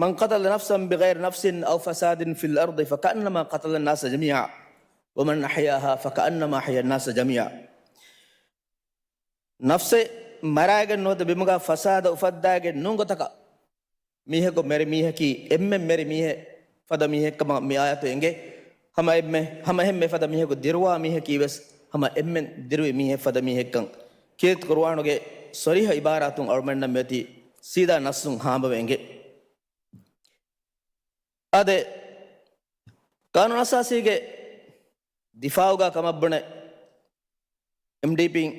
"من قتل نفسا بغير نفس أو فساد في الأرض فكأنما قتل الناس جميعا ومن أحياها فكأنما أحيا الناس جميعا." ނަފްސެއް މަރާގެން ނުވަތަ ބިމުގަ ފަސާދަ އުފައްދާގެން ނޫން ގޮތަކަށް މީހަކު މެރި މީހަކީ އެންމެން މެރި މީހެއް ފަދަ މީހެއްކަމަށް މި އާޔަތު އެނގޭ. ހަމަ އެންމެ، ހަމަ އެންމެ ފަދަ މީހަކު ދިރުވާ މީހަކީ ވެސް ހަމަ އެންމެން ދިރުވި މީހެއް ފަދަ މީހެއްކަން ކީރިތި ޤުރުއާނުގެ ޞަރީޙަ އިބާރާތުން އަޅުމެންނަށް މިއޮތީ ސީދާ ނައްސުން ހާމަވެ އެނގޭ. އާދެ، ގާނޫނު އަސާސީގެ ދިފާއުގަ ކަމަށް ބުނެ، އެމްޑީޕީން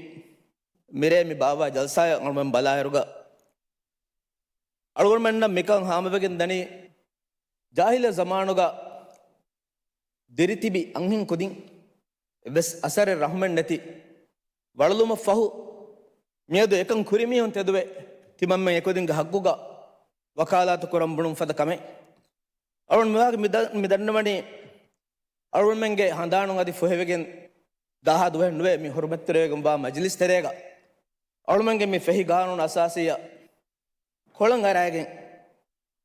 މިރޭ މި ބާއްވާ ޖަލްސާއަށް އަޅުމެން ބަލާއިރުގަ، އަޅުގަނޑުމެންނަށް މިކަން ހާމަވެގެން ދަނީ، ޖާހިލިއްޔަ ޒަމާނުގަ ދިރިތިބި އަންހެން ކުދިން އެއްވެސް އަސަރެއް ރަހުމެއް ނެތި ވަޅުލުމަށް ފަހު، މިއަދު އެކަން ކުރިމީހުން ތެދުވެ، ތިމަންމެން އެކުދިންގެ ހައްގުގަ ވަކާލާތު ކުރަން ބުނުން ފަދަ ކަމެއް. އަޅުން މިވާގެ މި ދަ-، މި ދަންނަވަނީ، އަޅުންމެންގެ ހަނދާނުން އަދި ފޮހެވިގެން ދާހާ ދުވަހެއް ނުވޭ މި ހުރުމަތްތެރިވެގެން ވާ މަޖިލިސް ތެރޭގަ އަޅުމެންގެ މި ފެހި ގާނޫނު އަސާސީއަށް ކޮޅަށް އަރާގެން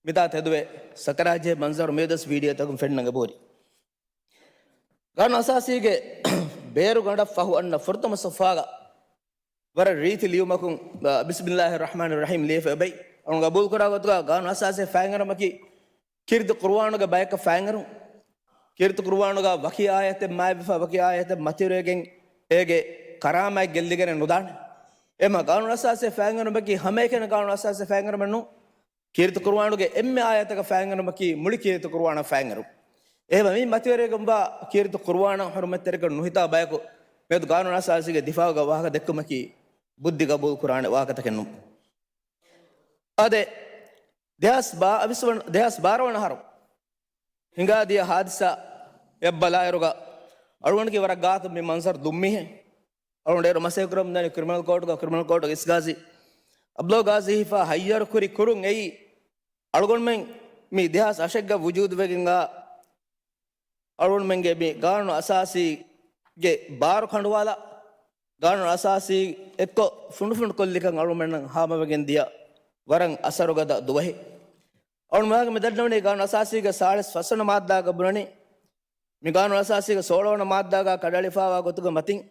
މިތާ ތެދުވެ ސަކަރާޖެހޭ މަންޒަރު މިއަދުވެސް ވީޑިއޯތަކުން ފެންނަން އެބަހުރި. ގާނޫނު އަސާސީގެ ބޭރުގަނޑަށް ފަހު އަންނަ ފުރަތަމަ ސޮފާގަ ވަރަށް ރީތި ލިޔުމަކުން، އަ، ބިސްމިއްލާހި ރަޙްމާނި ރަޙީމް ލިޔެފަ އެބައި. އަޅުން ގަބޫލުކުރާ ގޮތުގަ ގާނޫނު އަސާސީ ފައިންއަރުމަކީ ކީރިތި ޤުރުއާނުގެ ބަޔަކަށް ފައިންއަރުން. ކީރިތި ޤުރުއާނުގަ ވަކި އާޔަތެއް މާތްވެފަ ވަކި އާޔަތެއް މަތިވެރިވެގެން އޭގެ ކަރާމާތް ގެއްލިގެނެއް ނުދާނެ. އެމަ ގާނޫނު އަސާސީ ފައިންއަރުމަކީ ހަމައެކަނި ގާނޫނު އަސާސީ ފައިންއަރުމެއް ނޫން. ކީރިތި ޤުރުއާނުގެ އެންމެ އާޔަތަކަށް ފައިންއަރުމަކީ މުޅި ކީރިތި ޤުރުއާނަށް ފައިންއަރުން. އެހެންވެ މި މަތިވެރިވެގެންވާ ކީރިތި ޤުރުއާނަށް ޙުރުމަތްތެރިކަން ނުހިތާ ބަޔަކު މިއަދު ގާނޫނު އަސާސީގެ ދިފާއުގަ ވާހަކަ ދެއްކުމަކީ ބުއްދި ގަބޫލު ކުރާނެ ވާހަކަތަކެއް ނޫން. އާދެ، ދެހާސް ބާ-، ވިސް ވަނަ، ދެހާސް ބާރަ ވަނަ އަހަރު ހިނގާދިޔަ ހާދިސާ އެއްބަލާއިރުގަ އަޅުގަނޑުގެ ވަރަށް ގާތު މި މަންޒަރު ދުންމީހެއް. އަޅުގަނޑު އޭރު މަސައްކަތް ކުރަމުންދަނީ ކްރިމިނަލް ކޯޓުގަ، ކްރިމިނަލް ކޯޓުގަ އިސްގާޒީ، އަބްދުލް ގާޒީ ހިފާ ހައްޔަރު ކުރި ކުރުން އެއީ، އަޅުގަނޑުމެން މި ދެހާސް އަށެއްގަ ވުޖޫދުވެގެން އާ، އަޅުގަނޑުމެންގެ މި ގާނޫނު އަސާސީގެ ބާރު ކަނޑުވާލާ، ގާނޫނު އަސާސީ އެއްކޮށް ފުނޑުފުނޑު ކޮށްލިކަން އަޅުގަނޑުމެންނަށް ހާމަވެގެން ދިޔަ ވަރަށް އަސަރުގަދަ ދުވަހެއް. އަޅުގަނޑުމެން މި ދަންނަވަނީ ގާނޫނު އަސާސީގެ ސާޅީސް ފަސްވަނަ މާއްދާގަ ބުނަނީ، މި ގާނޫނު އަސާސީގެ ސޯޅަވަނަ މާއްދާގަ ކަނޑައެޅިފާވާ ގޮތުގެ މަތިން،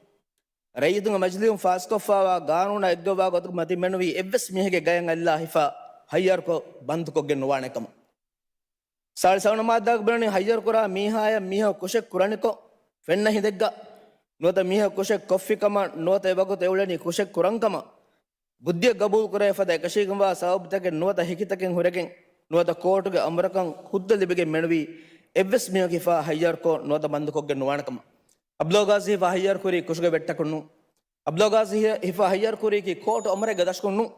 ރައްޔިތުންގެ މަޖިލީހުން ފާސްކޮށްފާވާ ގާނޫނާ އެއްގޮވާ ގޮތުގެ މަތިން މެނުވީ އެއްވެސް މީހެއްގެ ގަޔަށް އައްލާ ހިފާ ހައްޔަރުކޮށް ބަންދުކޮށްގެން ނުވާނެ ކަމަށް. ސާޅީސް ހަވަނަ މާއްދާގަ ބުނަނީ ހައްޔަރުކުރާ މީހާޔަށް މީހަކު ކުށެއް ކުރަނިކޮށް ފެންނަ ހިނދެއްގަ ނުވަތަ މީހަކު ކުށެއް ކޮށްފި ކަމަށް ނުވަތަ އެވަގުތު އެއުޅެނީ ކުށެއް ކުރަން ކަމަށް ބުއްދިއަށް ގަބޫލުކުރެވޭ ފަދަ އެކަށީގެންވާ ސަބަބުތަކެއް ނުވަތަ ހެކިތަކެއް ހުރެގެން ނުވަތަ ކޯޓުގެ އަމުރަކަށް ހުއްދަ ލިބިގެން މެނުވީ އެއްވެސް މީހަކު ހިފާ ހައްޔަރުކޮށް ނުވަތަ ބަންދުކޮށްގެން ނުވާނެ ކަމަށް. އަބްދުލް ގާޒީ ހިފާ ހައްޔަރުކުރީ ކުށުގެ ވެއްޓަކުން ނޫން. އަބްދުލް ގާޒީ ހިފާ ހައްޔަރުކުރީކީ ކޯޓު އަމުރެއްގެ ދަށަކުން ނޫން.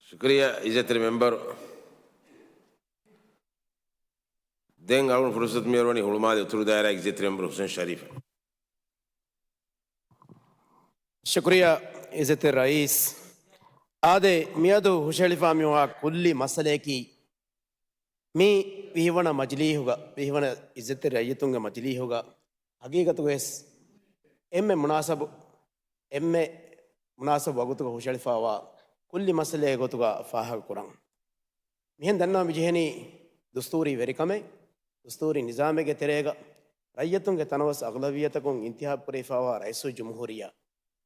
ޝުކުރިއްޔާ އިއްޒަތްތެރި މެމްބަރު. ދެން އަޅުގަނޑު ފުރުސަތު މިއަރުވަނީ ހުޅުމާލެ އުތުރު ދާއިރާގެ އިއްޒަތްތެރި މެމްބަރު ހުސެން ޝަރީފަށް. ޝުކުރިއްޔާ އިއްޒަތްތެރި ރައީސް. އާދެ، މިއަދު ހުށަހެޅިފާ މިވާ ކުއްލި މައްސަލަޔަކީ މި ވިހިވަނަ މަޖިލީހުގަ، ވިހިވަނަ އިއްޒަތްތެރި ރައްޔިތުންގެ މަޖިލީހުގަ ހަގީގަތުގަވެސް އެންމެ މުނާސަބު، އެންމެ މުނާސަބު ވަގުތުގަ ހުށަހެޅިފާވާ ކުއްލި މައްސަލައެއް ގޮތުގަ ފާހަގަކުރަން. މިހެން ދަންނަވަން މިޖެހެނީ ދުސްތޫރީ ވެރިކަމެއް، ދުސްތޫރީ ނިޒާމެއްގެ ތެރޭގަ ރައްޔަތުންގެ ތަނަވަސް އަޣްލަބިއްޔަތަކުން އިންތިހާބު ކުރެވިފައިވާ ރައީސުލްޖުމްހޫރިއްޔާ.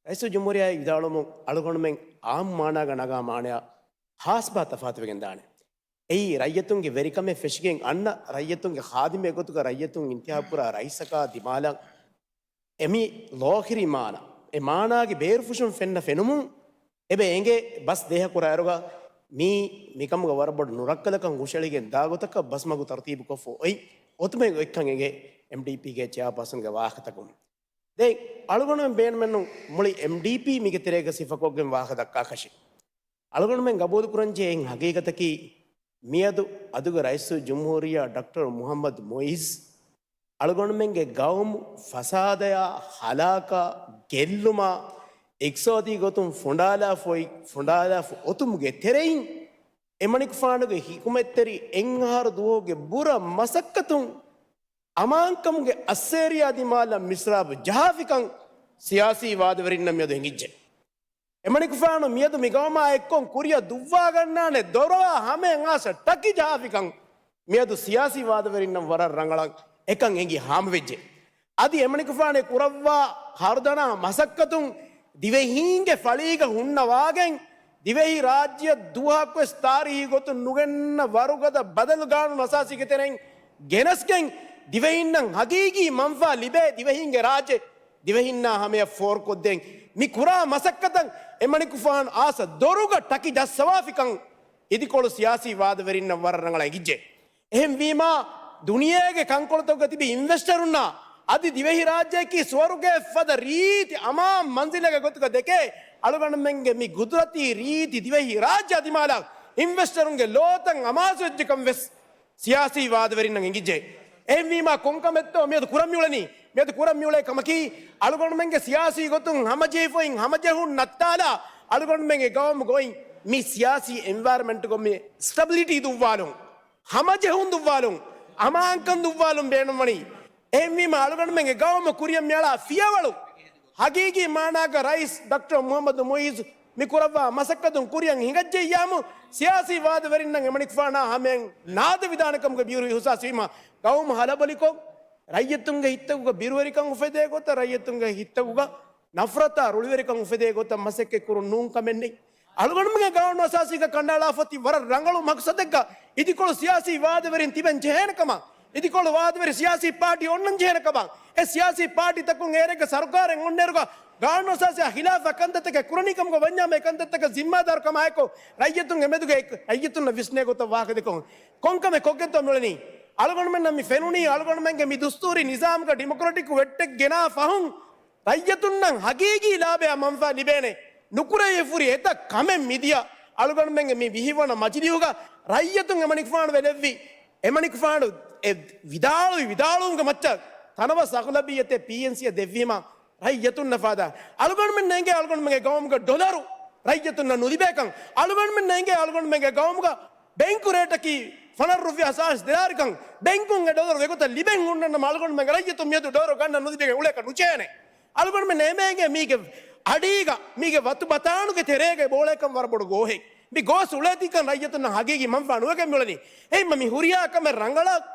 ރައީސުލްޖުމްހޫރިއްޔާ ވިދާޅުވުމުން އަޅުގަނޑުމެން އާއްމު މާނާގަ ނަގާ މާނަޔާ ހާސްބާ ތަފާތުވެގެން ދާނެ. އެއީ ރައްޔަތުންގެ ވެރިކަމެއް ފެށިގެން އަންނަ ރައްޔަތުންގެ ޚާދިމެއް ގޮތުގަ ރައްޔަތުން އިންތިހާބު ކުރާ ރައީސަކާ ދިމާލަށް އެމީ ލޯކިރި މާނަ، އެ މާނާގެ ބޭރުފުށުން ފެންނަ ފެނުމުން އެބަ އެނގޭ ބަސް ދޭހަކުރާއިރުގަ މީ މިކަމުގަ ވަރަށް ބޮޑު ނުރައްކަލަކަށް ހުށައެޅިގެން ދާ ގޮތަކަށް ބަސްމަގު ތަރުތީބުކޮށްފަ އޮތް އޮތުމެއް އޮތްކަން އެނގޭ އެމްޑީޕީގެ ޗެއާޕާސަންގެ ވާހަކަތަކުން. ދެން އަޅުގަނޑުމެން ބޭނުމެއްނު މުޅި އެމްޑީޕީ މީގެ ތެރޭގަ ސިފަކޮށްގެން ވާހަކަ ދައްކާކަށެއް. އަޅުގަނޑުމެން ގަބޫލުކުރަންޖެހޭ އެއް ހަގީގަތަކީ، މިއަދު އަދުގެ ރައީސުލްޖުމްހޫރިއްޔާ ޑޮކްޓަރ މުޙައްމަދު މުޢިއްޒު އަޅުގަނޑުމެންގެ ގައުމު ފަސާދަޔާ، ހަލާކާ، ގެއްލުމާ، އިޤްތިޞާދީ ގޮތުން ފުނޑާލާފައި، ފުނޑާލާފަ އޮތުމުގެ ތެރެއިން، އެމަނިކުފާނުގެ ހިކުމަތްތެރި އެއްއަހަރު ދުވަހުގެ ބުރަ މަސައްކަތުން އަމާންކަމުގެ އައްސޭރިޔާ ދިމާލަށް މިސްރާބު ޖަހާފިކަން ސިޔާސީ ވާދަވެރިންނަށް މިއަދު އެނގިއްޖެ. އެމަނިކުފާނު މިއަދު މިގައުމާ އެއްކޮށް ކުރިއަށް ދުއްވާގަންނާނެ ދޮރުއާ ހަމައަށް އާސަ ޓަކި ޖަހާފިކަން މިއަދު ސިޔާސީ ވާދަވެރިންނަށް ވަރަށް ރަނގަޅަށް އެކަން އެނގި ހާމަވެއްޖެ. އަދި އެމަނިކުފާނެ ކުރައްވާ ހަރުދަނާ މަސައްކަތުން ދިވެހީންގެ ފަޅީގަ ހުންނަވާގެން، ދިވެހި ރާއްޖެއަށް ދުވަހަކުވެސް ތާރީހީ ގޮތުން ނުގެންނަ ވަރުގަދަ ބަދަލު ގާނޫނު އަސާސީގެ ތެރެއިން ގެނެސްގެން، ދިވެހިންނަށް ހަގީގީ މަންފާ ލިބޭ ދިވެހީންގެ ރާއްޖެ ދިވެހިންނާ ހަމަޔަށް ފޯރުކޮށްދޭން މި ކުރާ މަސައްކަތަށް އެމަނިކުފާނު އާސަ ދޮރުގަ ޓަކި ޖައްސަވާފިކަން އިދިކޮޅު ސިޔާސީ ވާދަވެރިންނަށް ވަރަށް ރަނގަޅަށް އެނގިއްޖެ. އެހެންވީމާ، ދުނިޔޭގެ ކަންކޮޅުތަކުގަ ތިބި އިންވެސްޓަރުންނާ އަދި ދިވެހިރާއްޖެއަކީ ސުވަރުގެއެއްފަދަ ރީތި އަމާން މަންޒިލެއްގެ ގޮތުގަ ދެކޭ އަޅުގަނޑުމެންގެ މި ގުދުރަތީ ރީތި ދިވެހިރާއްޖެ ދިމާލަށް އިންވެސްޓަރުންގެ ލޯތައް އަމާޒުވެއްޖެކަން ވެސް ސިޔާސީ ވާދަވެރިންނަށް އެނގިއްޖެ. އެހެންވީމާ، ކޮންކަމެއްތޯ މިއަދު ކުރަން މިއުޅެނީ؟ މިއަދު ކުރަން މިއުޅޭ ކަމަކީ، އަޅުގަނޑުމެންގެ ސިޔާސީ ގޮތުން ހަމަޖެހިފައި ހަމަޖެހުން ނައްތާލާ، އަޅުގަނޑުމެންގެ ގައުމުގައި މި ސިޔާސީ އެންވަޔަރަމެންޓްގަ މި ސްޓެބިލިޓީ ދުއްވާލުން، ހަމަޖެހުން ދުއްވާލުން، އަމާންކަން ދުއްވާލުން ބޭނުންވަނީ. އެހެންވީމާ، އަޅުގަނޑުމެންގެ ގައުމު ކުރިއަށް މިއަޅާ ފިޔަވަޅު، ހަގީގީ މާނާގަ ރައީސް ޑޮކްޓަރ މުޙައްމަދު މުޢިއްޒު މި ކުރައްވާ މަސައްކަތުން ކުރިއަށް ހިނގައްޖެއްޔާމު، ސިޔާސީ ވާދަވެރިންނަށް އެމަނިކުފާނާ ހަމައަށް ނާދަ ވިދާނެ ކަމުގެ ބިރު އިހުސާސް ވީމަ، ގައުމު ހަލަބޮލިކޮށް، ރައްޔިތުންގެ ހިތްތަކުގަ ބިރުވެރިކަން އުފެދޭ ގޮތަށް، ރައްޔިތުންގެ ހިތްތަކުގަ ނަފްރަތާ ރުޅިވެރިކަން އުފެދޭ ގޮތަށް މަސައްކަތް ކުރުން ނޫން ކަމެއް ނެތް. އަޅުގަނޑުމެންގެ ގާނޫނު އަސާސީގަ ކަނޑައަޅާފަ އޮތީ ވަރަށް ރަނގަޅު މަޤްޞަދެއްގަ އިދިކޮޅު ސިޔާސީ ވާދަވެރިން ތިބެން ޖެހޭނެ ކަމަށް، އިދިކޮޅު ވާދަވެރި ސިޔާސީ ޕާޓީ އޮންނަން ޖެހޭނެ ކަމަށް، އެ ސިޔާސީ ޕާޓީތަކުން އޭރެއްގަ ސަރުކާރެއް އޮންނައިރުގަ ގާނޫނު އަސާސީއާ ޚިލާފަށް ކަންތައްތަކެއް ކުރަނީ ކަމުގަ ވަންޏާމެ އެ ކަންތައްތަކަށް ޒިންމާދާރު ކަމާއެކު، ރައްޔިތުންގެ މެދުގައި ރައްޔިތުންނަށް ވިސްނޭ ގޮތަށް ވާހަކަ ދެއްކުން. ކޮންކަމެއް ކޮށްގެންތޯ މިއުޅެނީ؟ އަޅުގަނޑުމެންނަށް މި ފެނުނީ އަޅުގަނޑުމެންގެ މި ދުސްތޫރީ ނިޒާމްގަ ޑިމޮކްރެޓިކް ވެއްޓެއް ގެނާ ފަހުން ރައްޔިތުންނަށް ހަގީގީ ލާބަޔާ މަންފާ ލިބޭނެ ނުކުރެވިފަ ހުރި އެތައް ކަމެއް މިދިޔަ އަޅުގަނޑުމެންގެ މި ވިހިވަނަ މަޖިލީހުގަ ރައްޔިތުން އެމަނިކުފާނު ވެލެއްވި، އެމަނިކުފާނު އެ ވިދާޅުވި ވިދާޅުވުމުގެ މައްޗަށް ތަނަވަސް އަޣްލަބިއްޔަތެއް ޕީއެންސީއަށް ދެއްވީމަ، ރައްޔިތުންނަށް ފާދަ. އަޅުގަނޑުމެންނަށް އެނގޭ އަޅުގަނޑުމެންގެ ގައުމުގަ ޑޮލަރު ރައްޔިތުންނަށް ނުލިބޭކަން. އަޅުގަނޑުމެންނަށް އެނގޭ އަޅުގަނޑުމެންގެ ގައުމުގަ ބެންކު ރޭޓަކީ ފަނަރަ ރުފިޔާ ސާޅީސް ދިނާރުކަން. ބެންކުން އެ ޑޮލަރު ވެގޮތަށް ލިބެން ހުންނަން ނަމަ، އަޅުގަނޑުމެންގެ ރައްޔިތުން މިއަދު ޑޮލަރު ގަންނަން ނުލިބިގެން އުޅޭކަށް ނުޖެހޭނެ. އަޅުގަނޑުމެން އެމޭގެ މީގެ އަޑީގަ، މީގެ ވަތު ބަތާނުގެ ތެރޭގަ ބޯޅައެކަން ވަރަށް ބޮޑު ގޯހެއް. މި ގޯސް އުޅޭތީކަން ރައްޔިތުންނަށް ހަގީގީ މަންފާ ނުވެގެން މިއުޅެނީ. އެހެންމަ މި ހުރިހާ ކަމެއް ރަނގަޅަށް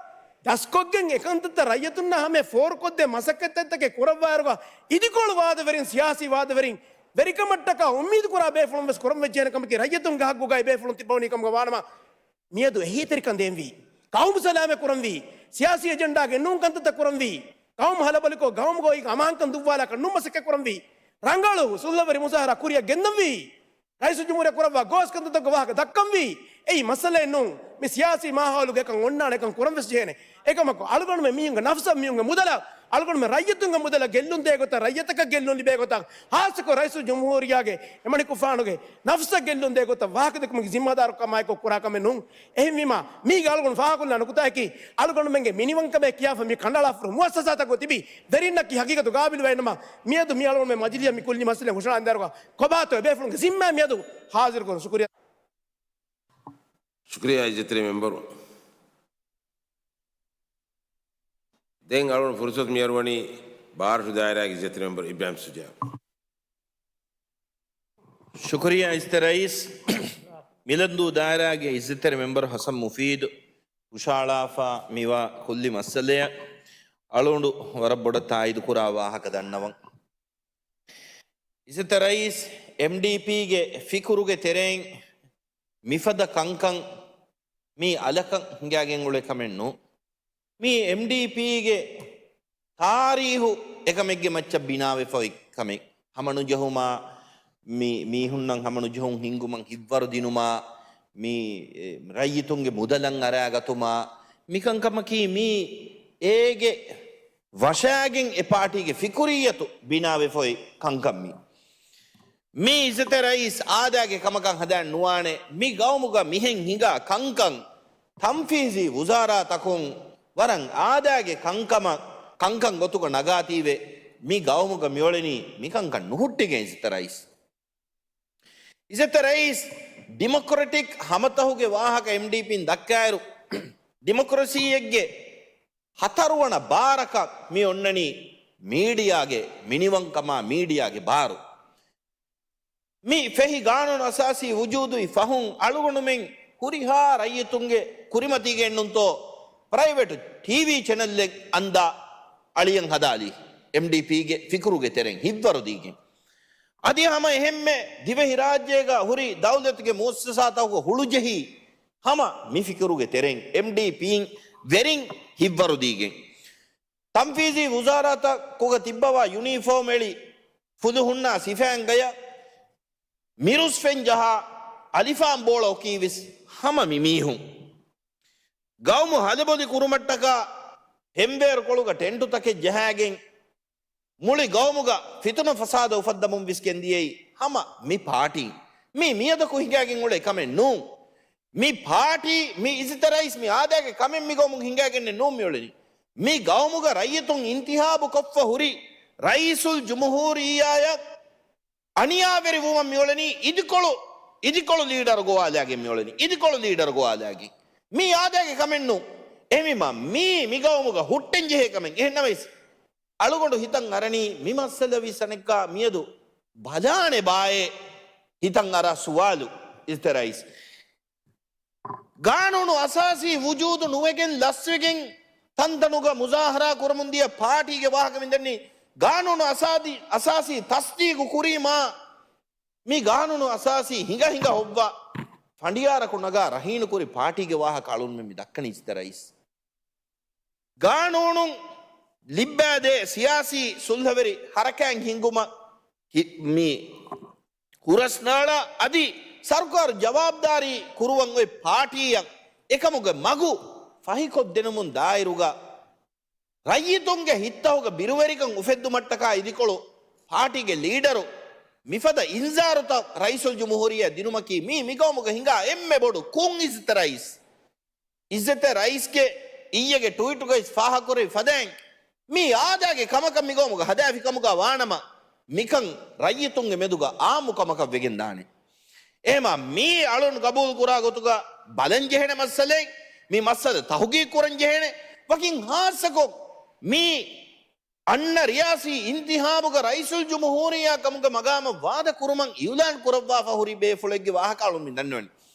ދަސްކޮށްގެން އެކަންތައްތައް ރައްޔިތުންނަށް ހަމަޔަށް ފޯރުކޮށްދޭ މަސައްކަތްތައްތަކެއް ކުރައްވާއިރުގަ އިދިކޮޅު ވާދަވެރިން، ސިޔާސީ ވާދަވެރިން ވެރިކަމަށްޓަކާ އުއްމީދު ކުރާ ބޭފުޅުން ވެސް ކުރަން ވެއްޖެހޭނެ ކަމަކީ ރައްޔިތުންގެ ހައްގުގައި ބޭފުޅުން ތިއްބަވަނީ ކަމުގަ ވާނަމަ، މިއަދު އެހީތެރިކަން ދޭންވީ. ގައުމު ސަލާމަތް ކުރަންވީ. ސިޔާސީ އެޖެންޑާގެ ނޫން ކަންތައްތައް ކުރަންވީ. ގައުމު ހަލަބޮލިކޮށް، ގައުމުގައި އަމާންކަން ދުއްވާލާކަށް ނޫން މަސައްކަތް ކުރަންވީ. ރަނގަޅު ސުލްހަވެރި މުޒާހަރާ ކުރިއަށް ގެންދަންވީ. ރައީސުލްޖުމްހޫރިއްޔާ ކުރައްވާ ގޯސް ކަންތައްތަކުގެ ވާހަކަ ދައްކަންވީ. އެއީ މައްސަލައެއް ނޫން. މި ސިޔާސީ މާހައުލުގައި އެކަން އޮންނާނެ އެކަން ކުރަން ވެސް ޖެހޭނެ. އެކަމަކު، އަޅުގަނޑުމެން މީހުންގެ ނަފްސަށް، މީހުންގެ މުދަލަށް، އަޅުގަނޑުމެން ރައްޔިތުންގެ މުދަލަށް ގެއްލުން ދޭ ގޮތަށް، ރައްޔިތަކަށް ގެއްލުން ލިބޭ ގޮތަށް، ހާއްސަކޮށް ރައީސުލްޖުމްހޫރިއްޔާގެ އެމަނިކުފާނުގެ ނަފްސަށް ގެއްލުން ދޭ ގޮތަށް ވާހަކަ ދެއްކުމުގެ ޒިންމާދާރުކަމާއެކު ކުރާ ކަމެއް ނޫން. އެހެންވީމާ، މީގަ އަޅުގަނޑު ފާހަގަކޮށްލާ ނުކުތާއަކީ، އަޅުގަނޑުމެންގެ މިނިވަންކަމޭ ކިޔާފަ މި ކަނޑައަޅާފަ ހުރި މުއައްސަސާތަކުގަ ތިބި ވެރިންނަކީ ހަގީގަތު ގާބިލުވެ އިންނަމަ، މިއަދު މި އަޅުގަނޑުމެން މަޖިލީހަށް މި ކުއްލި މައްސަލަ ހުށަހަޅަންދާއިރުގަ ކޮބާތޯ އެބޭފުޅުންގެ ޒިންމާ މިއަދު ހާޒިރުކުރުން. ޝުކުރިއްޔާ. ޝުކުރިއްޔާ އިއްޒަތްތެރި މެމްބަރު. ދެން އަޅުގަނޑު ފުރުސަތު މިއަރުވަނީ ބާރަށު ދާއިރާގެ އިއްޒަތްތެރި މެމްބަރު އިބްރާހިމް ޝުޖާއު. ޝުކުރިއްޔާ އިއްޒަތްތެރި ރައީސް. މިލަންދޫ ދާއިރާގެ އިއްޒަތްތެރި މެމްބަރު ހަސަން މުފީދު ހުށަހަޅާފަ މިވާ ކުއްލި މައްސަލައަށް އަޅުގަނޑު ވަރަށް ބޮޑަށް ތާއީދު ކުރާ ވާހަކަ ދަންނަވަން. އިއްޒަތްތެރި ރައީސް، އެމްޑީޕީގެ ފިކުރުގެ ތެރެއިން މިފަދަ ކަންކަން މީ އަލަކަށް ހިނގާގެން އުޅޭ ކަމެއް ނޫން. މީ އެމްޑީޕީގެ ތާރީހު އެކަމެއްގެ މައްޗަށް ބިނާވެފަ އޮތް ކަމެއް. ހަމަނުޖެހުމާ، މި މީހުންނަށް ހަމަނުޖެހުން ހިންގުމަށް ހިތްވަރު ދިނުމާ، މި، އެ، ރައްޔިތުންގެ މުދަލަށް އަރާގަތުމާ، މިކަންކަމަކީ މީ އޭގެ ވަށާގެން އެ ޕާޓީގެ ފިކުރިއްޔަތު ބިނާވެފަ އޮތް ކަންކަން މީ. މީ އިއްޒަތްތެރި ރައީސް އާދައިގެ ކަމަކަށް ހަދާން ނުވާނެ. މި ގައުމުގަ މިހެން ހިނގާ ކަންކަން ތަންފީޒީ ވުޒާރާތަކުން ވަރަށް އާދައިގެ ކަންކަމަށް، ކަންކަން ގޮތުގަ ނަގާތީވެ، މި ގައުމުގަ މިއުޅެނީ މިކަންކަން ނުހުއްޓިގެން އިއްޒަތްތެރި ރައީސް. އިއްޒަތްތެރި ރައީސް، ޑިމޮކްރެޓިކް ހަމަތަހުގެ ވާހަކަ އެމްޑީޕީން ދައްކާއިރު، ޑިމޮކްރަސީއެއްގެ ހަތަރުވަނަ ބާރަކަށް މި އޮންނަނީ މީޑިއާގެ މިނިވަންކަމާ މީޑިއާގެ ބާރު. މި ފެހި ގާނޫނު އަސާސީ ވުޖޫދުވި ފަހުން އަޅުގަނޑުމެން ހުރިހާ ރައްޔިތުންގެ ކުރިމަތީގަ އެންނުންތޯ ޕްރައިވެޓް ޓީވީ ޗެނަލްއެއް އަންދާ އަޅިއަށް ހަދާލީ އެމްޑީޕީގެ ފިކުރުގެ ތެރެއިން ހިތްވަރު ދީގެން. އަދި ހަމަ އެހެންމެ ދިވެހިރާއްޖޭގަ ހުރި ދައުލަތުގެ މުއައްސަސާތަކުގަ ހުޅުޖެހީ ހަމަ މި ފިކުރުގެ ތެރެއިން އެމްޑީޕީން ވެރިން ހިތްވަރު ދީގެން. ތަންފީޒީ ވުޒާރާތަކުގަ ތިއްބަވާ ޔުނީފޯމް އެޅި ފުލުހުންނާ ސިފައިން ގަޔަށް މިރުސްފެން ޖަހާ އަލިފާން ބޯޅަ އޮކީވެސް ހަމަ މި މީހުން. ގައުމު ހަލަބޮލި ކުރުމަށްޓަކާ ހެންވޭރުކޮޅުގަ ޓެންޓުތަކެއް ޖަހާގެން މުޅި ގައުމުގަ ފިތުނަ ފަސާދަ އުފައްދަމުން ވެސް ގެންދިޔައީ ހަމަ މި ޕާޓީ. މީ މިއަދަކު ހިނގާގެން އުޅޭ ކަމެއް ނޫން. މި ޕާޓީ، މި އިއްޒަތްތެރި ރައީސް މި އާދައިގެ ކަމެއް މި ގައުމުގަ ހިނގާގެންނެއް ނޫން މިއުޅެނީ. މި ގައުމުގަ ރައްޔިތުން އިންތިހާބު ކޮށްފަ ހުރި ރައީސުލް ޖުމްހޫރިއްޔާއަށް އަނިޔާވެރި ވުމަށް މިއުޅެނީ އިދިކޮޅު، އިދިކޮޅު ލީޑަރު ގޮވާލާގެން މިއުޅެނީ. އިދިކޮޅު ލީޑަރު ގޮވާލާގެން. މީ އާދައިގެ ކަމެއް ނޫން. އެހެންވީމާ މީ މި ގައުމުގަ ހުއްޓެން ޖެހޭ ކަމެއް. އެހެންނަމަވެސް އަޅުގަނޑު ހިތަށް އަރަނީ މި މައްސަލަ ވީސް އަނެއްކާ މިއަދު ބަލާނެ ބާއޭ ހިތަށް އަރާ ސުވާލު އިއްޒަތްތެރި ރައީސް. ގާނޫނު އަސާސީ ވުޖޫދު ނުވެގެން ލަސްވެގެން ތަންތަނުގަ މުޒާހަރާ ކުރަމުން ދިޔަ ޕާޓީގެ ވާހަކަ މިދަނީ. ގާނޫނު އަސާދި-، އަސާސީ ތަސްދީގު ކުރީމާ މި ގާނޫނު އަސާސީ ހިނގަ ހިނގަ ހޮއްވާ ފަނޑިޔާރަކު ނަގާ ރަހީނު ކުރި ޕާޓީގެ ވާހަކަ އަޅުންމެ މި ދައްކަނީ އިއްޒަތްތެރި ރައީސް. ގާނޫނުން ލިއްބާދޭ ސިޔާސީ ސުލްހަވެރި ހަރަކާތް ހިންގުމަށް ހި-، މި ހުރަސްނާޅާ އަދި ސަރުކާރު ޖަވާބުދާރީ ކުރުވަން އޮތް ޕާޓީއަށް އެކަމުގެ މަގު ފަހިކޮށްދެނުމުން ދާއިރުގަ ރައްޔިތުންގެ ހިތްތަހުގަ ބިރުވެރިކަން އުފެއްދުމަށްޓަކާ އިދިކޮޅު ޕާޓީގެ ލީޑަރު މިފަދަ އިންޒާރުތައް ރައީސުލްޖުމްހޫރިއްޔާ ދިނުމަކީ މީ މިގައުމުގަ ހިނގާ އެންމެ ބޮޑު ކުށް އިއްޒަތްތެރި ރައީސް. އިއްޒަތްތެރި ރައީސްގެ އިއްޔެގެ ޓުވީޓުގައި ފާހަގަކުރެވި ފަދައިން، މީ އާދައިގެ ކަމަކަށް މިގައުމުގަ ހަދާފި ކަމުގަ ވާނަމަ، މިކަން ރައްޔިތުންގެ މެދުގަ އާއްމު ކަމަކަށް ވެގެންދާނެ. އެހެމާ މީ އަޅުން ގަބޫލު ކުރާ ގޮތުގަ ބަލަން ޖެހޭނެ މައްސަލައެއް، މި މައްސަލަ ތަހުގީގު ކުރަން ޖެހޭނެ. ވަކިން ހާއްސަކޮށް މީ އަންނަ ރިޔާސީ އިންތިހާބުގަ ރައީސުލްޖުމްހޫރިއްޔާ ކަމުގެ މަގާމަށް ވާދަ ކުރުމަށް އިއުލާން ކުރައްވާފަ ހުރި ބޭފުޅެއްގެ ވާހަކަ އަޅުން މި ދަންނަވަނީ.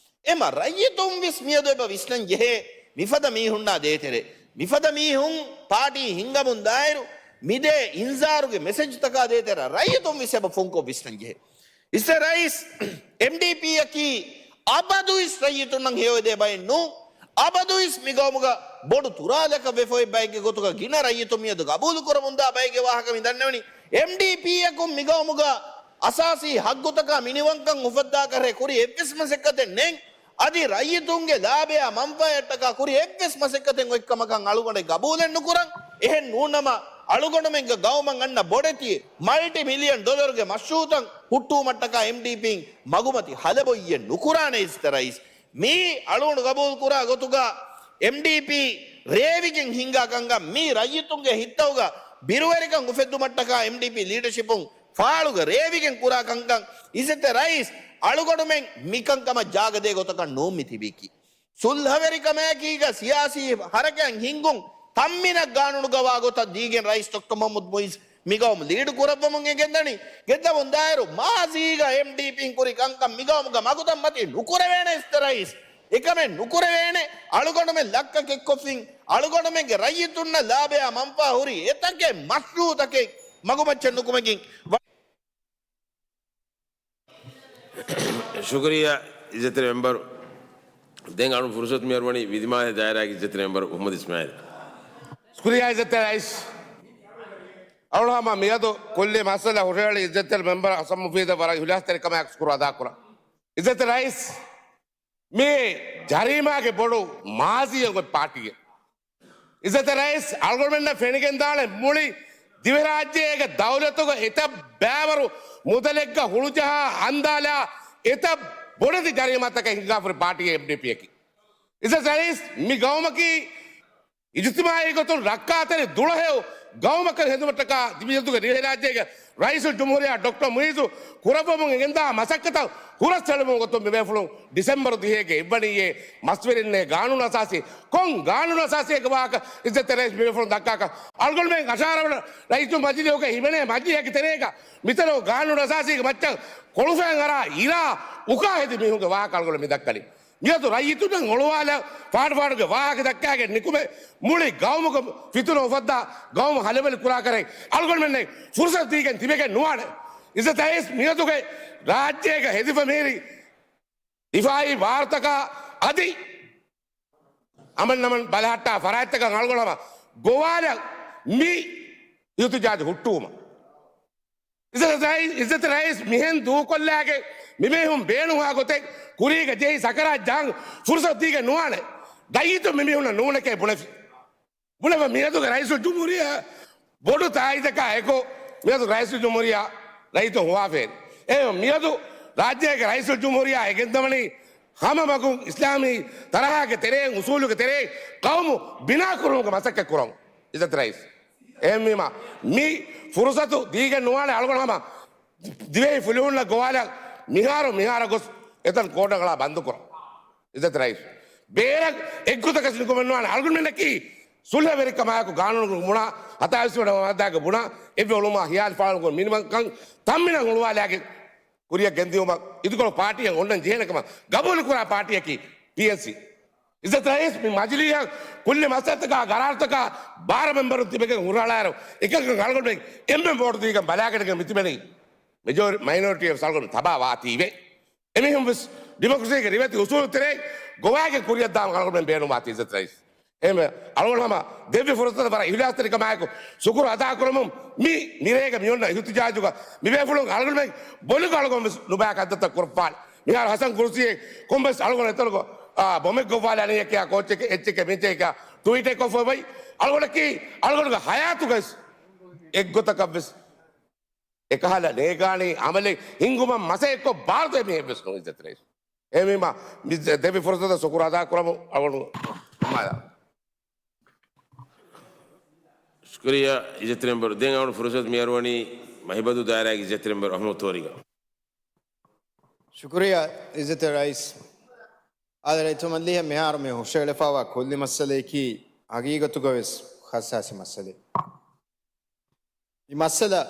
އެމަ ރައްޔިތުން ވެސް މިއަދު އެބަ ވިސްނަން ޖެހޭ، މިފަދަ މީހުންނާ ދޭތެރޭ، މިފަދަ މީހުން ޕާޓީ ހިންގަމުން ދާއިރު، މިދޭ އިންޒާރުގެ މެސެޖްތަކާ ދޭތެރޭ ރައްޔިތުން ވެސް އެބަ ފުންކޮށް ވިސްނަން ޖެހޭ. އިއްޒަތްތެރި ރައީސް، އެމްޑީޕީއަކީ އަބަދުވެސް ރައްޔިތުންނަށް ހެޔޮއެދޭ ބައެއް ނޫން. އަބަދުވެސް މިގައުމުގަ ބޮޑު ތުރާލަކަށް ވެފައި ބައެއްގެ ގޮތުގަ ގިނަ ރައްޔިތުން މިއަދު ގަބޫލުކުރަމުންދާ ބައެއްގެ ވާހަކަ މި ދަންނަވަނީ. އެމްޑީޕީއަކުން މިގައުމުގަ އަސާސީ ހައްގުތަކާ މިނިވަންކަން އުފައްދާކަށް ކުރި އެއްވެސް މަސައްކަތެއް ނެތް. އަދި ރައްޔިތުންގެ ލާބަޔާ މަންފާއަށްޓަކާ ކުރި އެއްވެސް މަސައްކަތެއް އޮތްކަމަކަށް އަޅުގަނޑެއް ގަބޫލެއް ނުކުރަން. އެހެން ނޫންނަމަ، އަޅުގަނޑުމެންގެ ގައުމަށް އަންނަ ބޮޑެތި މަލްޓި މިލިއަން ޑޮލަރުގެ މަޝްރޫއުތައް ހުއްޓުވުމަށްޓަކާ އެމްޑީޕީން މަގުމަތި ހަލަބޮއްޔެއް ނުކުރާނެ އިއްޒަތްތެރި ރައީސް. މީ އަޅުގަނޑު ގަބޫލު ކުރާ ގޮތުގަ އެމްޑީޕީ ރޭވިގެން ހިންގާ ކަންކަން، މީ ރައްޔިތުންގެ ހިތްތައުގަ ބިރުވެރިކަން އުފެއްދުމަށްޓަކާ އެމްޑީޕީ ލީޑަޝިޕުން ފާޅުގަ ރޭވިގެން ކުރާ ކަންކަން އިއްޒަތްތެރި ރައީސް އަޅުގަނޑުމެން މިކަންކަމަށް ޖާގަދޭ ގޮތަކަށް ނޫން މި ތިބީކީ. ސުލްހަވެރިކަމާއެކީގަ ސިޔާސީ ހަރަކާތް ހިންގުން ތަންމިނަށް ގާނޫނުގަ ވާ ގޮތަށް ދީގެން ރައީސް ޑޮކްޓަރ މުހައްމަދު މުއިއްޒު މިގައުމު ލީޑު ކުރައްވަމުން އެ ގެންދަނީ. ގެންދަވަން ދާއިރު މާޒީގަ އެމްޑީޕީން ކުރި ކަންކަން މިގައުމުގަ މަގުތައް މަތި ނުކުރެވޭނެ އިސްތެ ރައީސް. އެކަމެއް ނުކުރެވޭނެ. އަޅުގަނޑުމެން ލައްކަކެއްކޮށްފިން، އަޅުގަނޑުމެންގެ ރައްޔިތުންނަށް ލާބަޔާ މަންފާ ހުރި އެތަކެއް މަޝްރޫއުތަކެއް މަގުމައްޗަށް ނުކުމެގެން ވަ- ޝުކުރިއްޔާ އިއްޒަތްތެރި މެމްބަރު. ދެން އަޅުން ފުރުސަތު މިއަރުވަނީ ވިލިމާލެ ދާއިރާގެ އިއްޒަތްތެރި މެމްބަރު މުޙައްމަދު އިސްމާއީލް. ޝުކުރިއްޔާ އިއްޒަތްތެރި ރައީސް. އަޅުގަނޑު ހަމަ މިއަދު ކުއްލި މައްސަލަ ހުށަހެޅި އިއްޒަތްތެރި މެމްބަރ ހަސަން މުފީދަށް ވަރަށް އިޚްލާޞްތެރިކަމާއެކު ޝުކުރު އަދާކުރަން. އިއްޒަތްތެރި ރައީސް، މި ޖަރީމާގެ ބޮޑު މާޒީއެއް އޮތް ޕާޓީއެއް. އިއްޒަތްތެރި ރައީސް، އަޅުގަނޑުމެންނަށް ފެނިގެންދާނެ މުޅި ދިވެހިރާއްޖޭގެ ދައުލަތުގަ އެތައް ބައިވަރު މުދަލެއްގަ ހުޅުޖަހާ އަންދާލާ އެތައް ބޮޑެތި ޖަރީމާތަކެއް ހިނގާފަހުރި ޕާޓީއެއް އެމްޑީޕީއަކީ. އިއްޒަތްތެރި ރައީސް، މި ގައުމަކީ އިޖުތިމާޢީ ގޮތުން ރައްކާތެރި ދުޅަހެޔޮ ގައުމަކަށް ހެދުމަށްޓަކާ މިއަދުގެ ދިވެހިރާއްޖޭގެ ރައީސުލްޖުމްހޫރިއްޔާ ޑޮކްޓަރ މުޢިއްޒު ކުރައްވަމުން އެގެންދާ މަސައްކަތަށް ހުރަސްއެޅުމުގެ ގޮތުން މި ބޭފުޅުން ޑިސެމްބަރު ދިހައިގެ އެއްވަނައީ މަސްވެރިންނޭ ގާނޫނު އަސާސީ ކޮން ގާނޫނު އަސާސީއެއްގެ ވާހަކަ އިއްޒަތްތެރި ރައީސް މި ބޭފުޅުން ދައްކާކަށް އަޅުގަނޑުމެން އަށާރަ ވަނަ ރައީސުލްމަޖިލީހުގެ ހިމެނޭ މަޖިލީހަކީ ތެރޭގަ މިތަނުގަ ގާނޫނު އަސާސީގެ މައްޗަށް ކޮޅުފަޔަށް އަރާ އިރާ އުކާ ހެދި މީހުންގެ ވާހަކަ އަޅުގަނޑު މި ދައްކަނީ. މިއަދު ރައްޔިތުންނަށް އޮޅުވާލާ ފާޑުފާޑުގެ ވާހަކަ ދައްކާގެން ނިކުމެ މުޅި ގައުމުގަ ފިތުނަ އުފައްދާ ގައުމު ހަލަބަލި ކުރާކަށް އަޅުގަނޑުމެންނަށް ފުރުސަތު ދީގެން ތިބެގެން ނުވާނެ. އިއްޒަތް ރައީސް މިއަދުގެ ރާއްޖޭގަ ހެދިފަ މިހިރި ދިފާއީ ވާރުތަކާ އަދި އަމަން ނަމަން ބަލަހައްޓާ ފަރާތްތަކަށް އަޅުގަނޑު ހަމަ ގޮވާލަން މި އިހުތިޖާޖު ހުއްޓުވުމަށް. އިއްޒަތް ރައީސް، އިއްޒަތް ރައީސް މިހެން ދޫކޮށްލާގެން މިމީހުން ބޭނުންވާ ގޮތެއް ކުރީގަ ޖެހި ސަކަރާތް ޖަހަން ފުރުސަތު ދީގެން ނުވާނެ. ރައްޔިތުން މިމީހުންނަށް ނޫނެކޭ ބުނެފި. ބުނެފަ މިއަދުގެ ރައީސުލްޖުމްހޫރިއްޔާ ބޮޑު ތާއީދަކާ އެކު މިއަދު ރައީސުލްޖުމްހޫރިއްޔާ ރައްޔިތުން ހޮވާފައިވޭ. އެ މިއަދު ރާއްޖޭގެ ރައީސުލްޖުމްހޫރިއްޔާ އެގެންދަވަނީ ހަމަ މަގުން އިސްލާމީ ތަރަހާގެ ތެރެއިން އުސޫލުގެ ތެރެއިން ޤައުމު ބިނާކުރުމުގެ މަސައްކަތް ކުރަން. އިއްޒަތް ރައީސް. އެހެންވީމަ، މި ފުރުސަތު ދީގެން ނުވާނެ އަޅުގަނޑު ހަމަ ދިވެހި ފުލުހުންނަށް ގޮވާލަން މިހާރު މިހާރަށް ގޮސް އެތަން ކޯޓަށް އަޅާ ބަންދުކުރަން. އިއްޒަތް ރައީސް. ބޭރަށް އެއްގޮތަކަށް ނުކުމެން ނުވާނެ. އަޅުގަނޑުމެންނަކީ ސުލްހަވެރިކަމާއެކު ގާނޫނު ބުނާ، ހަތާވީސް ވަނަ މާއްދާގެ ބުނާ އެއްވެ އުޅުމާ ހިޔާލު ފާޅުކޮށް މިނިވަންކަން ތަންމިނަށް ހުޅުވާލާގެން ކުރިއަށް ގެންދިއުމަށް އިދިކޮޅު ޕާޓީއަށް އޮންނަން ޖެހޭނެ ކަމަށް ގަބޫލުކުރާ ޕާޓީއަކީ ޕީއެންސީ. އިއްޒަތް ރައީސް، މި މަޖިލީހަށް ކުއްލި މައްސަލަތަކާ ގަރާރުތަކާ ބާރަ މެމްބަރުން ތިބެގެން ހުށަހަޅާއިރު، އެކަކަށް އަޅުގަނޑުމެން އެންމެ ވޯޓު ދީގެން ބަލާގަނެގެން މިތިބެނީ. މެޖޯރި-، މައިނޯރިޓީ ވެސް އަޅުގަނޑު ތަބާ ވާތީވެ. އެމީހުން ވެސް ޑިމޮކްރަސީގެ ރިވެތި އުސޫލު ތެރެއިން ގޮވާގެން ކުރިއަށްދާން އަޅުގަނޑުމެން ބޭނުންވާތީ އިއްޒަތް ރައީސް. އެހެންވެ، އަޅުގަނޑު ހަމަ ދެއްވި ފުރުސަތަށް ވަރަށް އިހްލާސްތެރިކަމާއެކު ޝުކުރު އަދާކުރަމުން މި ނިރޭގަ މި އޮންނަ އިހުތިޖާޖުގަ މި ބޭފުޅުން އަޅުގަނޑުމެން ބޮލުގަ އަޅުގަނޑު ވެސް ނުބައި ކަންތައްތައް ކުރައްވާނެ. މިހާރު ހަސަން ކުރުސީއެއް ކޮންމެސް އަޅުގަނޑު އެތަނުގަ، އާ، ބޮމެއް ގޮއްވާލާނީއެކޭ، ކޯޗެކޭ، އެއްޗެކޭ، މެއްޗެކޭ، ޓުވީޓެއް ކޮށްފަ އޮތް. އަޅުގަނޑަކީ އަޅުގަނޑުގެ ހަޔާތުގައި އެއްގޮތަކަށް ވެސް އެކަހަލަ ނޭގާނީ އަމަލެއް ހިންގުމަށް މަސައްކަތްކޮށް ބާރުދޭ މީހެއް ވެސް ނޫން އިއްޒަތް ރައީސް. އެހެންވީމަ، މި ދެއްވި ފުރުސަތަށް ޝުކުރު އަދާ ކުރަމުން އަޅުގަނޑު ހަމައަށް. ޝުކުރިއްޔާ އިއްޒަތްތެރި މެމްބަރު. ދެން އަޅުގަނޑު ފުރުސަތު މިއަރުވަނީ މަހިބަދޫ ދާއިރާގެ އިއްޒަތްތެރި މެމްބަރު އަޙްމަދު ތޯރީގަ. ޝުކުރިއްޔާ އިއްޒަތްތެރި ރައީސް. އާދެ، ރައްޔިތުންގެ މަޖިލީހަށް މިހާރު މި ހުށަހެޅިފައިވާ ކުއްލި މައްސަލަޔަކީ ހަގީގަތުގަ ވެސް ހައްސާސީ މައްސަލައެއް. މި މައްސަލަ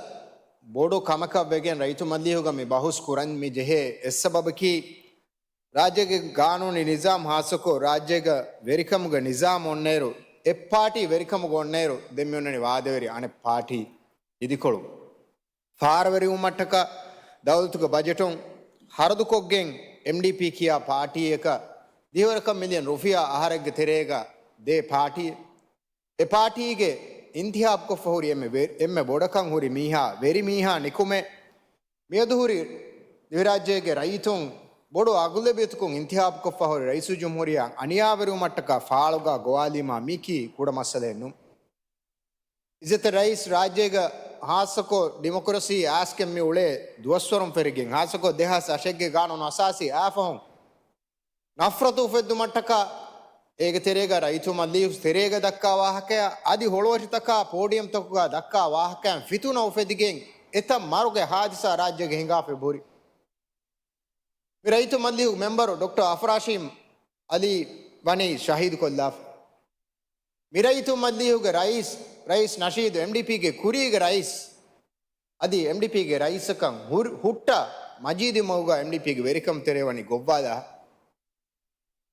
ބޮޑު ކަމަކަށް ވެގެން ރައްޔިތުންގެ މަޖިލީހުގަ މި ބަހުސް ކުރަން މި ޖެހޭ އެއްސަބަބަކީ، ރާއްޖޭގެ ގާނޫނީ ނިޒާމް ހާއްސަކޮށް ރާއްޖޭގަ ވެރިކަމުގެ ނިޒާމް އޮންނައިރު، އެއް ޕާޓީ ވެރިކަމުގަ އޮންނައިރު، ދެން މި އޮންނަނީ ވާދަވެރި އަނެއް ޕާޓީ އިދިކޮޅު. ފާރަވެރިވުމަށްޓަކާ ދައުލަތުގެ ބަޖެޓުން ހަރަދުކޮށްގެން އެމްޑީޕީ ކިޔާ ޕާޓީއަކަށް ދިހަވަރަކަށް މިލިއަން ރުފިޔާ އަހަރެއްގެ ތެރޭގަ ދޭ ޕާޓީއެއް. އެ ޕާޓީގެ އިންތިހާބުކޮށްފަ ހުރި އެންމެ ވެ-، އެންމެ ބޮޑަކަށް ހުރި މީހާ، ވެރި މީހާ ނިކުމެ، މިއަދު ހުރި ދިވެހިރާއްޖޭގެ ރައްޔިތުން ބޮޑު އަޣުލަބިއްޔަތަކުން އިންތިހާބުކޮށްފަ ހުރި ރައީސުލްޖުމްހޫރިއްޔާ އަނިޔާވެރިވުމަށްޓަކާ ފާޅުގަ ގޮވާލީމާ މީކީ ކުޑަ މައްސަލައެއް ނޫން. އިއްޒަތް ރައީސް، ރާއްޖޭގަ ހާއްސަކޮށް ޑިމޮކްރަސީ އައިސްގެން މި އުޅޭ ދުވަސްވަރުން ފެށިގެން، ހާއްސަކޮށް ދެހާސް އަށެއްގެ ގާނޫނު އަސާސީ އައިފަހުން، ނަފްރަތު އުފެއްދުމަށްޓަކާ އޭގެ ތެރޭގަ ރައްޔިތުންގެ މަޖިލީހުގެ ތެރޭގަ ދައްކާ ވާހަކަޔާ އަދި ހޮޅުވަށިތަކާ ޕޯޑިއަމްތަކުގަ ދައްކާ ވާހަކައިން ފިތުނަ އުފެދިގެން އެތައް މަރުގެ ހާދިސާ ރާއްޖޭގަ ހިނގާފަ ހުރި. މި ރައްޔިތުންގެ މަޖިލީހުގެ މެމްބަރު ޑޮކްޓަރ އަފްރާޝީމް އަލީ ވަނީ ޝަހީދުކޮށްލާފަ. މި ރައްޔިތުންގެ މަޖިލީހުގެ ރައީސް، ރައީސް ނަޝީދު، އެމްޑީޕީގެ ކުރީގެ ރައީސް، އަދި އެމްޑީޕީގެ ރައީސަކަށް ހުރި-، ހުއްޓާ މަޖީދި މަގުގަ އެމްޑީޕީގެ ވެރިކަމު ތެރޭ ވަނީ ގޮއްވާލާ.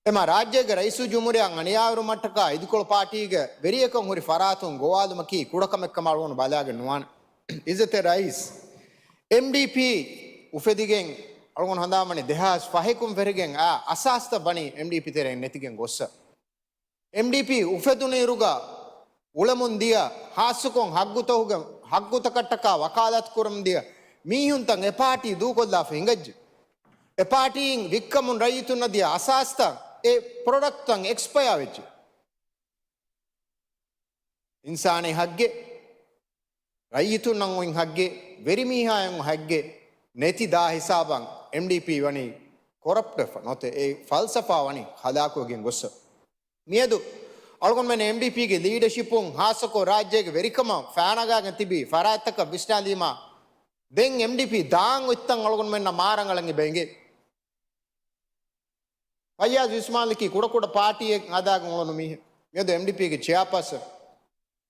އެމަ ރާއްޖޭގެ ރައީސުލްޖުމްހޫރިއްޔާ އަނިޔާވެރިވުމަށްޓަކާ އިދިކޮޅު ޕާޓީގެ ވެރިޔަކަށް ހުރި ފަރާތުން ގޮވާލުމަކީ ކުޑަކަމެއްކަމަށް އަޅުގަނޑު ބަލާގެން ނުވާނެ. އިއްޒަތްތެރި ރައީސް، އެމްޑީޕީ އުފެދިގެން އަޅުގަނޑު ހަނދާންވަނީ ދެހާސް ފަހެއް ކުން ފެށިގެން އާ އަސާސްތައް ވަނީ އެމްޑީޕީ ތެރެއިން ނެތިގެން ގޮއްސަ. އެމްޑީޕީ އުފެދުނުއިރުގަ އުޅެމުން ދިޔަ ހާއްސަކޮށް ހައްގުތަކުގެ، ހައްގުތަކަށްޓަކާ ވަކާލާތު ކުރަމުން ދިޔަ މީހުންތައް އެ ޕާޓީ ދޫކޮށްލާފަ ހިނގައްޖެ. އެ ޕާޓީއިން ވިއްކަމުން ރައްޔިތުންނަށް ދިޔަ އަސާސްތައް، އެ ޕްރޮޑަކްޓްތައް އެކްސްޕަޔާ ވެއްޖެ. އިންސާނީ ހައްގެއް، ރައްޔިތުންނަށް އޮތް ހައްގެއް، ވެރިމީހާއަށް އޮތް ހައްގެއް ނެތި ދާ ހިސާބަށް އެމްޑީޕީ ވަނީ ކޮރަޕްޓްވެފަ ނުވަތަ އެ ފަލްސަފާ ވަނީ ހަލާކުވެގެން ގޮއްސަ. މިއަދު އަޅުގަނޑުމެން އެމްޑީޕީގެ ލީޑަޝިޕުން ހާއްސަކޮށް ރާއްޖޭގެ ވެރިކަމަށް ފައިނަގާގެން ތިބި ފަރާތްތަކަށް ވިސްނާލީމާ، ދެން އެމްޑީޕީ ދާން އޮތްތަން އަޅުގަނޑުމެންނަށް މާ ރަނގަޅަށް އެބަ އެނގޭ. ފައްޔާޒު އިސްމާއިލަކީ ކުޑަކުޑަ ޕާޓީއެއް ހަދާގެން އުޅުނު މީހެއް. މިއަދު އެމްޑީޕީގެ ޗެއާޕާސަން.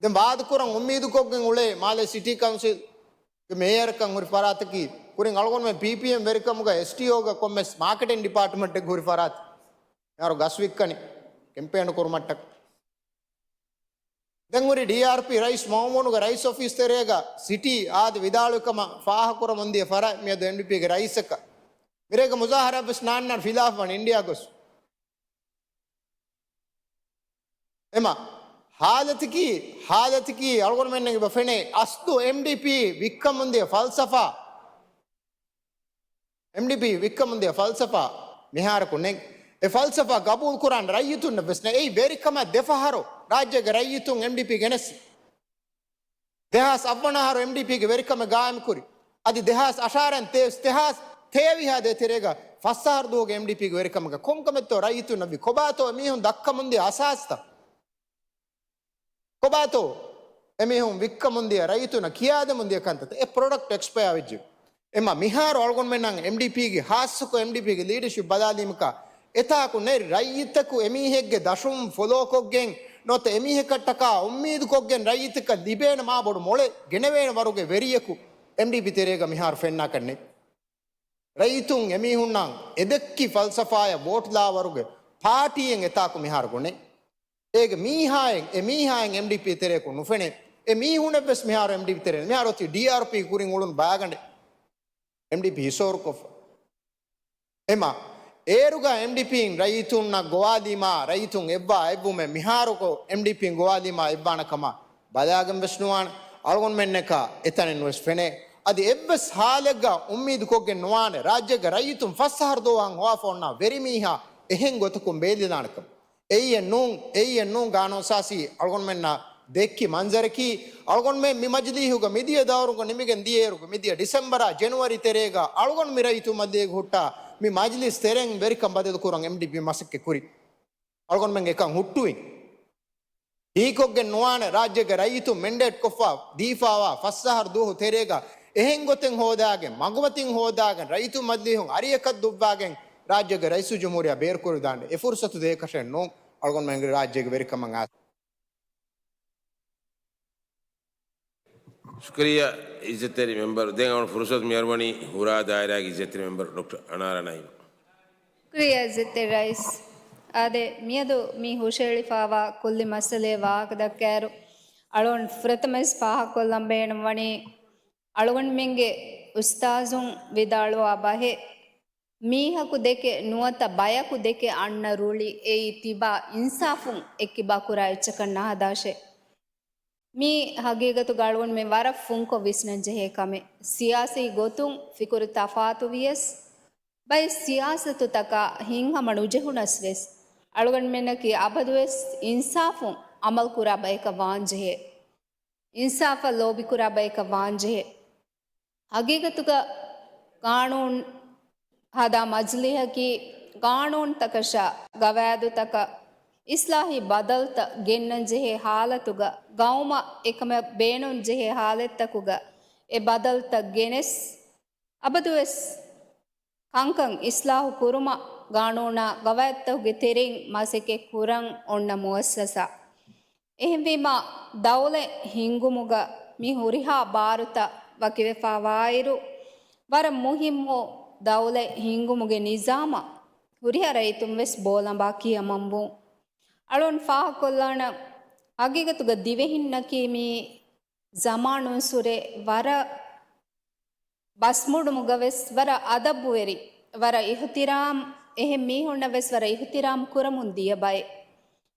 ދެން ވާދަކުރަން އުއްމީދުކޮށްގެން އުޅޭ މާލޭ ސިޓީ ކައުންސިލްގެ މޭޔަރަކަށް ހުރި ފަރާތަކީ، ކުރިން އަޅުގަނޑުމެން ޕީޕީއެމް ވެރިކަމުގަ އެސްޓީއޯގަ ކޮންމެސް މާކެޓިން ޑިޕާޓްމަންޓެއް ހުރި ފަރާތެއް. މިހާރު ގަސް ވިއްކަނީ ކެމްޕޭނު ކުރުމަށްޓަކަ. ދެން ހުރި ޑީއާރްޕީ ރައީސް މައުމޫނުގެ ރައީސް އޮފީސް ތެރޭގަ ސިޓީ އާދެ ވިދާޅުވި ކަމަށް ފާހަގަކުރަމުންދިޔަ ފަރާތް މިއަދު އެމްޑީޕީގެ ރައީސަކަށް. މިރޭގެ މުޒާހަރާ ވެސް ނާންނާން ފިލާފަ ވަން އިންޑިޔާ ގޮސް. އެމަ ހާލަތަކީ، ހާލަތަކީ އަޅުގަނޑުމެންނަށް އެބަ ފެނޭ އަސްލު އެމްޑީޕީ ވިއްކަމުންދިޔަ ފަލްސަފާ. އެމްޑީޕީ ވިއްކަމުންދިޔަ ފަލްސަފާ މިހާރަކު ނެތް. އެ ފަލްސަފާ ގަބޫލުކުރާން ރައްޔިތުންނަށް ވެސް ނެތް. އެއީ ވެރިކަމަށް ދެފަހަރު ރާއްޖޭގެ ރައްޔިތުން އެމްޑީޕީ ގެނެސް. ދެހާސް އަށްވަނަ އަހަރު އެމްޑީޕީގެ ވެރިކަމެއް ގާއިމްކުރި. އަދި ދެހާސް އަށާރައިން ތޭވީސް، ދެހާސް ތޭވީހާ ދޭތެރޭގަ ފަސް އަހަރު ދުވަހުގެ އެމްޑީޕީގެ ވެރިކަމުގަ ކޮންކަމެއްތޯ ރައްޔިތުންނަށް ވީ؟ ކޮބާތޯ އެމީހުން ދައްކަމުންދިޔަ އަސާސްތައް؟ ކޮބާތޯ އެމީހުން ވިއްކަމުންދިޔަ ރައްޔިތުންނަށް ކިޔާދެމުންދިޔަ ކަންތައްތައް؟ އެ ޕްރޮޑަކްޓް އެކްސްޕަޔާ ވެއްޖެ. އެމަ މިހާރު އަޅުގަނޑުމެންނަށް އެމްޑީޕީގެ ހާއްސަކޮށް އެމްޑީޕީގެ ލީޑަޝިޕް ބަލާލީމަކާ، އެތާކު ނެތް ރައްޔިތަކު އެމީހެއްގެ ދަށުން ފޮލޯކޮށްގެން ނުވަތަ އެމީހަކަށްޓަކާ އުއްމީދުކޮށްގެން ރައްޔިތަކަށް ލިބޭނެ މާބޮޑު މޮޅެއް ގެނެވޭނެ ވަރުގެ ވެރިޔަކު އެމްޑީޕީ ތެރޭގަ މިހާރު ފެންނާކަށް ނެތް. ރައްޔިތުން އެމީހުންނަށް އެދެއްކި ފަލްސަފާޔަށް ވޯޓްލާ ވަރުގެ ޕާޓީއެއް އެތާކު މިހާރު ގޮނެ. އޭގެ މީހާއެއް، އެ މީހާއެއް އެމްޑީޕީ ތެރެއަކު ނުފެނޭ. އެ މީހުނެއްވެސް މިހާރު އެމްޑީޕީ ތެރެއެއް ނެތް. މިހާރު އޮތީ ޑީއާރްޕީ ކުރިން އުޅުނު ބާގަނޑެއް. އެމްޑީޕީ ހިސޯރުކޮށްފަ. އެމަ އޭރުގަ އެމްޑީޕީން ރައްޔިތުންނަށް ގޮވާލީމާ، ރައްޔިތުން އެއްވާ އެއްވުމެއް މިހާރުގަ އެމްޑީޕީން ގޮވާލީމާ އެއްވާނެ ކަމަށް ބަލާގެން ވެސް ނުވާނެ. އަޅުގަނޑުމެންނަކަށް އެތަނެއް ނުވެސް ފެނޭ. އަދި އެއްވެސް ހާލެއްގަ އުއްމީދުކޮށްގެން ނުވާނެ ރާއްޖޭގެ ރައްޔިތުން ފަސް އަހަރު ދުވަހަށް ހޮވާފަ އޮންނަ ވެރިމީހާ އެހެން ގޮތަކުން ބޭލިލާނެ ކަމަށް. އެއީއެއް ނޫން، އެއީއެއް ނޫން ގާނޫނުއަސާސީ އަޅުގަނޑުމެންނަށް ދެއްކި މަންޒަރަކީ، އަޅުގަނޑުމެން މި މަޖިލީހުގަ މިދިޔަ ދައުރުގަ ނިމިގެން ދިޔައިރުގަ މިދިޔަ ޑިސެމްބަރާ ޖެނުއަރީ ތެރޭގަ އަޅުގަނޑު މި ރައްޔިތު މަޖިލީހު ހުއްޓާ މި މަޖިލިސް ތެރެއިން ވެރިކަން ބަދަލުކުރަން އެމްޑީޕީ މަސައްކަތް ކުރި. އަޅުގަނޑުމެން އެކަން ހުއްޓުވިން. ހީކޮށްގެން ނުވާނެ ރާއްޖޭގެ ރައްޔިތުން މެންޑޭޓް ކޮށްފަ ދީފާވާ ފަސް އަހަރު ދުވަހު ތެރޭގަ އެހެން ގޮތެއް ހޯދާގެން، މަގުމަތިން ހޯދާގެން، ރައްޔިތު މަޖިލީހުން އަރިއަކަށް ދުއްވާގެން ރާއްޖޭގެ ރައީސުލްޖުމްހޫރިއްޔާ ބޭރުކުރިދާނެ އެ ފުރުސަތު ދޭކަށެއް ނޫން. އަޅުގަނޑުމެންގެ ރާއްޖޭގެ ވެރިކަމަށް އާ ޝުކުރިއްޔާ އިއްޒަތްތެރި މެމްބަރު. ދެން އަޅުގަނޑު ފުރުސަތު މިއަރުވަނީ ހުރާ ދާއިރާގެ އިއްޒަތްތެރި މެމްބަރު ޑޮކްޓަރ އަނާރާ ނައީމަށް. ޝުކުރިއްޔާ އިއްޒަތްތެރި ރައީސް. އާދެ، މިއަދު މި ހުށައެޅިފާވާ ކުއްލި މައްސަލައެއް ވާހަކަ ދައްކާއިރު، އަޅުގަނޑު ފުރަތަމަވެސް ފާހަގަކޮށްލަން ބޭނުންވަނީ، އަޅުގަނޑުމެންގެ އުސްތާޒުން ވިދާޅުވާ ބަހެއް، މީހަކު ދެކެ ނުވަތަ ބަޔަކު ދެކެ އަންނަ ރުޅި އެއީ ތިބާ އިންސާފުން އެއްކިބާ ކުރާ އެއްޗަކަށް ނަހަދާށޭ. މީ ހަގީގަތުގަ އަޅުގަނޑުމެން ވަރަށް ފުންކޮށް ވިސްނަން ޖެހޭ ކަމެއް. ސިޔާސީ ގޮތުން ފިކުރު ތަފާތު ވިޔަސް، ބައެއް ސިޔާސަތުތަކާ ހިތްހަމަ ނުޖެހުނަސް ވެސް، އަޅުގަނޑުމެންނަކީ އަބަދުވެސް އިންސާފުން އަމަލުކުރާ ބަޔަކަށް ވާންޖެހޭ. އިންސާފަށް ލޯބިކުރާ ބަޔަކަށް ވާންޖެހޭ. ހަގީގަތުގަ ގާނޫނު ހަދާ މަޖިލީހަކީ، ގާނޫނުތަކަށާ ގަވާއިދުތަކަށް އިސްލާހީ ބަދަލުތައް ގެންނަންޖެހޭ ހާލަތުގަ، ގައުމަށް އެކަމަށް ބޭނުންޖެހޭ ހާލަތްތަކުގަ އެ ބަދަލުތައް ގެނެސް، އަބަދުވެސް ކަންކަން އިސްލާހު ކުރުމަށް ގާނޫނާ ގަވާއިދުތަކުގެ ތެރެއިން މަސައްކަތް ކުރަން އޮންނަ މުއައްސަސާ. އެހެންވީމާ، ދައުލަތް ހިންގުމުގަ މި ހުރިހާ ބާރުތައް ވަކިވެފާވާއިރު، ވަރަށް މުހިއްމު ދައުލަތް ހިންގުމުގެ ނިޒާމަށް ހުރިހާ ރައްޔިތުން ވެސް ބޯލަނބާ ކިޔަމަންވުން. އަޅުން ފާހަގަކޮށްލާނަން، ހަގީގަތުގަ ދިވެހިންނަކީ މި ޒަމާނުންސުރެ ވަރަށް ބަސްމުޑުމުގަ ވެސް ވަރަށް އަދަބުވެރި، ވަރަށް އިހުތިރާމް، އެހެން މީހުންނަށް ވެސް ވަރަށް އިހުތިރާމް ކުރަމުން ދިޔަ ބައެއް.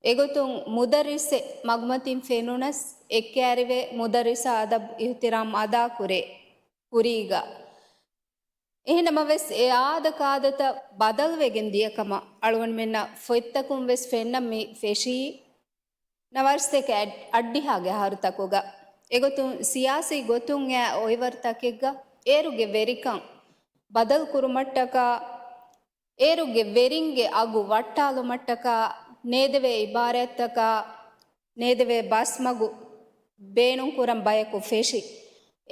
އެގޮތުން މުދައްރިސެއް މަގުމަތިން ފެނުނަސް، އެއްކައިރިވެ މުދައްރިސާ އަދަބު އިހުތިރާމް އަދާކުރޭ ކުރީގަ. އެހެންނަމަވެސް، އެ އާދަކާދަތައް ބަދަލުވެގެން ދިޔަކަމަށް އަޅުގަނޑުމެންނަށް ފޮތްތަކުން ވެސް ފެންނަން މި ފެށީ، ނަވާރަސަތޭކަ އައްޑިހާގެ އަހަރުތަކުގަ. އެގޮތުން ސިޔާސީ ގޮތުން އައި އޮއިވަރުތަކެއްގަ އޭރުގެ ވެރިކަން ބަދަލު ކުރުމަށްޓަކާ، އޭރުގެ ވެރިންގެ އަގު ވައްޓާލުމަށްޓަކާ، ނޭދެވޭ އިބާރާތްތަކާ، ނޭދެވޭ ބަސްމަގު ބޭނުންކުރަން ބަޔަކު ފެށި.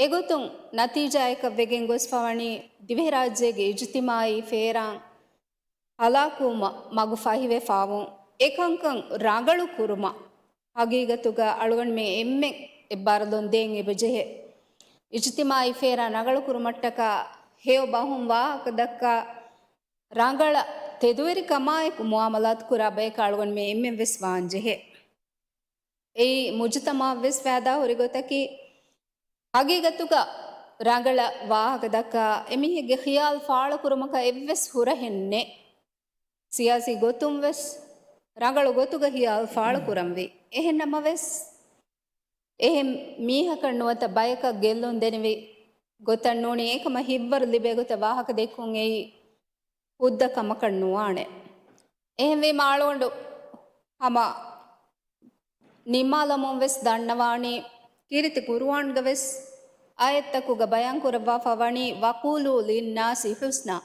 އެގޮތުން ނަތީޖާއަކަށް ވެގެން ގޮސްފަވަނީ ދިވެހިރާއްޖޭގެ އިޖުތިމާއީ ފޭރާން ހަލާކުވުމަށް މަގު ފަހިވެފާވުން. އެކަންކަން ރަނގަޅު ކުރުމަށް ހަގީގަތުގަ އަޅުގަނޑުމެން އެންމެން އެއްބާރުލުން ދޭން އެބަޖެހޭ. އިޖުތިމާއީ ފޭރާ ރަނގަޅު ކުރުމަށްޓަކާ ހެޔޮ ބަހުން ވާހަކަ ދައްކާ، ރަނގަޅަށް ތެދުވެރިކަމާއެކު މުއާމަލާތު ކުރާ ބަޔަކަށް އަޅުގަނޑުމެން އެންމެން ވެސް ވާން ޖެހޭ. އެއީ މުޖުތަމަޢަށް ވެސް ފައިދާ ހުރި ގޮތަކީ، ހަގީގަތުގަ ރަނގަޅަށް ވާހަކަ ދައްކާ އެމީހެއްގެ ޚިޔާލު ފާޅުކުރުމަކަށް އެއްވެސް ހުރަހެއް ނެތް. ސިޔާސީ ގޮތުން ވެސް ރަނގަޅު ގޮތުގަ ޚިޔާލު ފާޅުކުރަންވީ. އެހެން ނަމަވެސް، އެހެން މީހަކަށް ނުވަތަ ބަޔަކަށް ގެއްލުން ދެނިވި ގޮތަށް ނޫނީ، އެކަމަށް ހިތްވަރު ލިބޭ ގޮތަށް ވާހަކަ ދެއްކުން އެއީ ހުއްދަ ކަމަކަށް ނުވާނެ. އެހެންވީމަ އަޅުގަނޑު ހަމަ ނިންމާލަމުން ވެސް ދަންނަވާނީ، ކީރިތި ޤުރުއާންގަ ވެސް އާޔަތްތަކުގަ ބަޔާން ކުރައްވާފަ ވަނީ، "وَقُولُوا لِلنَّاسِ حُسْنًا."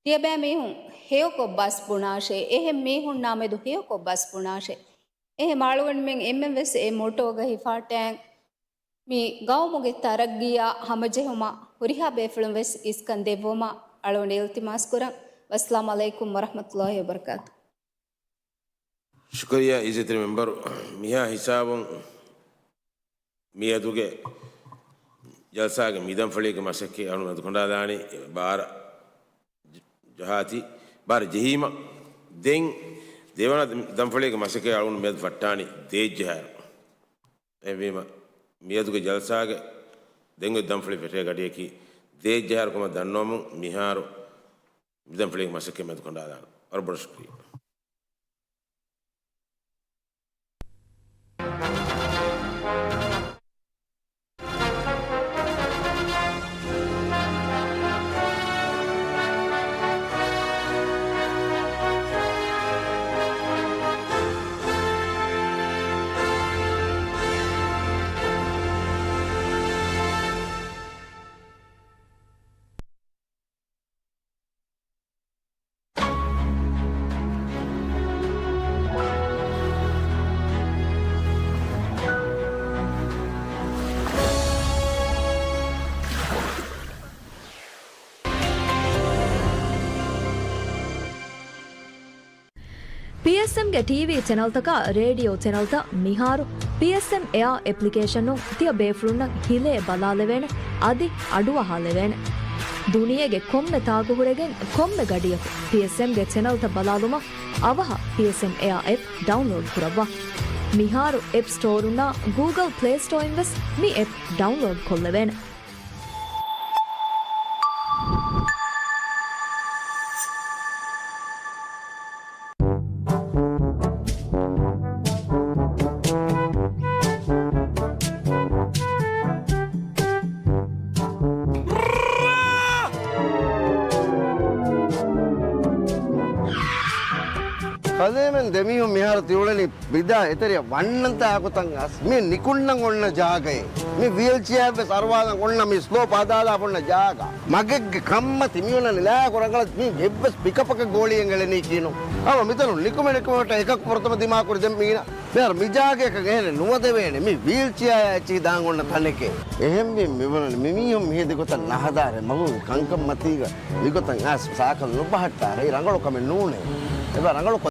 ތިޔަބައިމީހުން ހެޔޮކޮށް ބަސް ބުނާށޭ، އެހެން މީހުންނާމެދު ހެޔޮކޮށް ބަސް ބުނާށޭ. އެހެން އަޅުގަނޑުމެން އެންމެން ވެސް އެ މޮޓޯގަ ހިފަހައްޓައިގެން، މި ގައުމުގެ ތަރައްގީއާ ހަމަޖެހުމަށް ހުރިހާ ބޭފުޅުން ވެސް އިސްކަން ދެއްވުމަށް އަޅުގަނޑު އިލްތިމާސް ކުރަން. ވައްސަލާމް ޢަލައިކުމް ވަރަޙްމަތުﷲި ވަބަރަކާތު. ޝުކުރިއްޔާ އިއްޒަތްތެރި މެމްބަރު. މިހާ ހިސާބުން މިއަދުގެ ޖަލްސާގެ މި ދަންފަޅީގެ މަސައްކަތް އަޅުގަނޑު މެދުކޮނޑާލާނީ ބާރަ ޖަހާތީ، ބާރަ ޖެހީމަ. ދެން ދެވަނަ ދަންފަޅީގެ މަސައްކަތް އަޅުގަނޑު މިއަދު ފައްޓާނީ ދޭއްޖަހާއިރު. އެހެންވީމަ، މިއަދުގެ ޖަލްސާގެ ދެން އޮތް ދަންފަޅި ފެށޭ ގަޑިއަކީ ދޭއްޖަހާއިރު ކަމަށް ދަންނަވަމުން މިހާރު މި ދަންފަޅީގެ މަސައްކަތް މެދުކޮނޑާލާނަން. ވަރަށް ބޮޑަށް ޝުކުރިއްޔާ. ޕީއެސްއެމްގެ ޓީވީ ޗެނަލްތަކާ ރޭޑިއޯ ޗެނަލްތައް މިހާރު ޕީއެސްއެމް އެއާ އެޕްލިކޭޝަނުން ތިޔަ ބޭފުޅުންނަށް ހިލޭ ބަލާލެވޭނެ، އަދި އަޑުއަހާލެވޭނެ. ދުނިޔޭގެ ކޮންމެ ތާކު ހުރެގެން ކޮންމެ ގަޑިއަކު ޕީއެސްއެމްގެ ޗެނަލްތައް ބަލާލުމަށް އަވަހަށް ޕީއެސްއެމް އެއާ އެޕް ޑައުންލޯޑް ކުރައްވާ. މިހާރު އެޕް ސްޓޯރުންނާ ގޫގަލް ޕްލޭ ސްޓޯއިން ވެސް މި އެޕް ޑައުންލޯޑް ކޮށްލެވޭނެ. ކަލޭމެން ދެމީހުން މިހާރު ތިއުޅެނީ ވިދާ އެތެރެއަށް ވަންނަންތާ އާކުތަން އަސް މި ނިކުންނަން އޮންނަ ޖާގައެއް. މި ވީލްޗެއާއެއް ވެސް އަރުވާލަން އޮންނަ މި ސްލޯޕް އަދާލާފަ އޮންނަ ޖާގަ. މަގެއްގެ ކަންމަތި މިއޮންނަނީ ލާ ކުރަނގަޅަށް މި އެއްވެސް ޕިކަޕަކަށް ގޯޅިއެއް އެޅެނީކީނު. އަވަ މިތަނުން ނިކުމެ ނިކުމެވަޓަށް އެކަކު ފުރަތަމަ ދިމާކުރި ދެން މީނަ. މިހާރު މި ޖާގަޔަކަށް އެހެނެއް ނުވަދެވޭނެ. މި ވީލްޗެއާއާ އެއްޗިހި ދާން އޮންނަ ތަނެކޭ. އެހެންވީމަ މިބުނަނީ މި މީހުން މިހެދި ގޮތަށް ނަހަދާރޭ މަގުގެ ކަންކަންމަތީގަ މިގޮތަށް އައިސް ސާކަލް ނުބަހައްޓާރޭ. ރަނގަޅު ކަމެއް ނޫނޭ. އެބަ ރަނގަޅު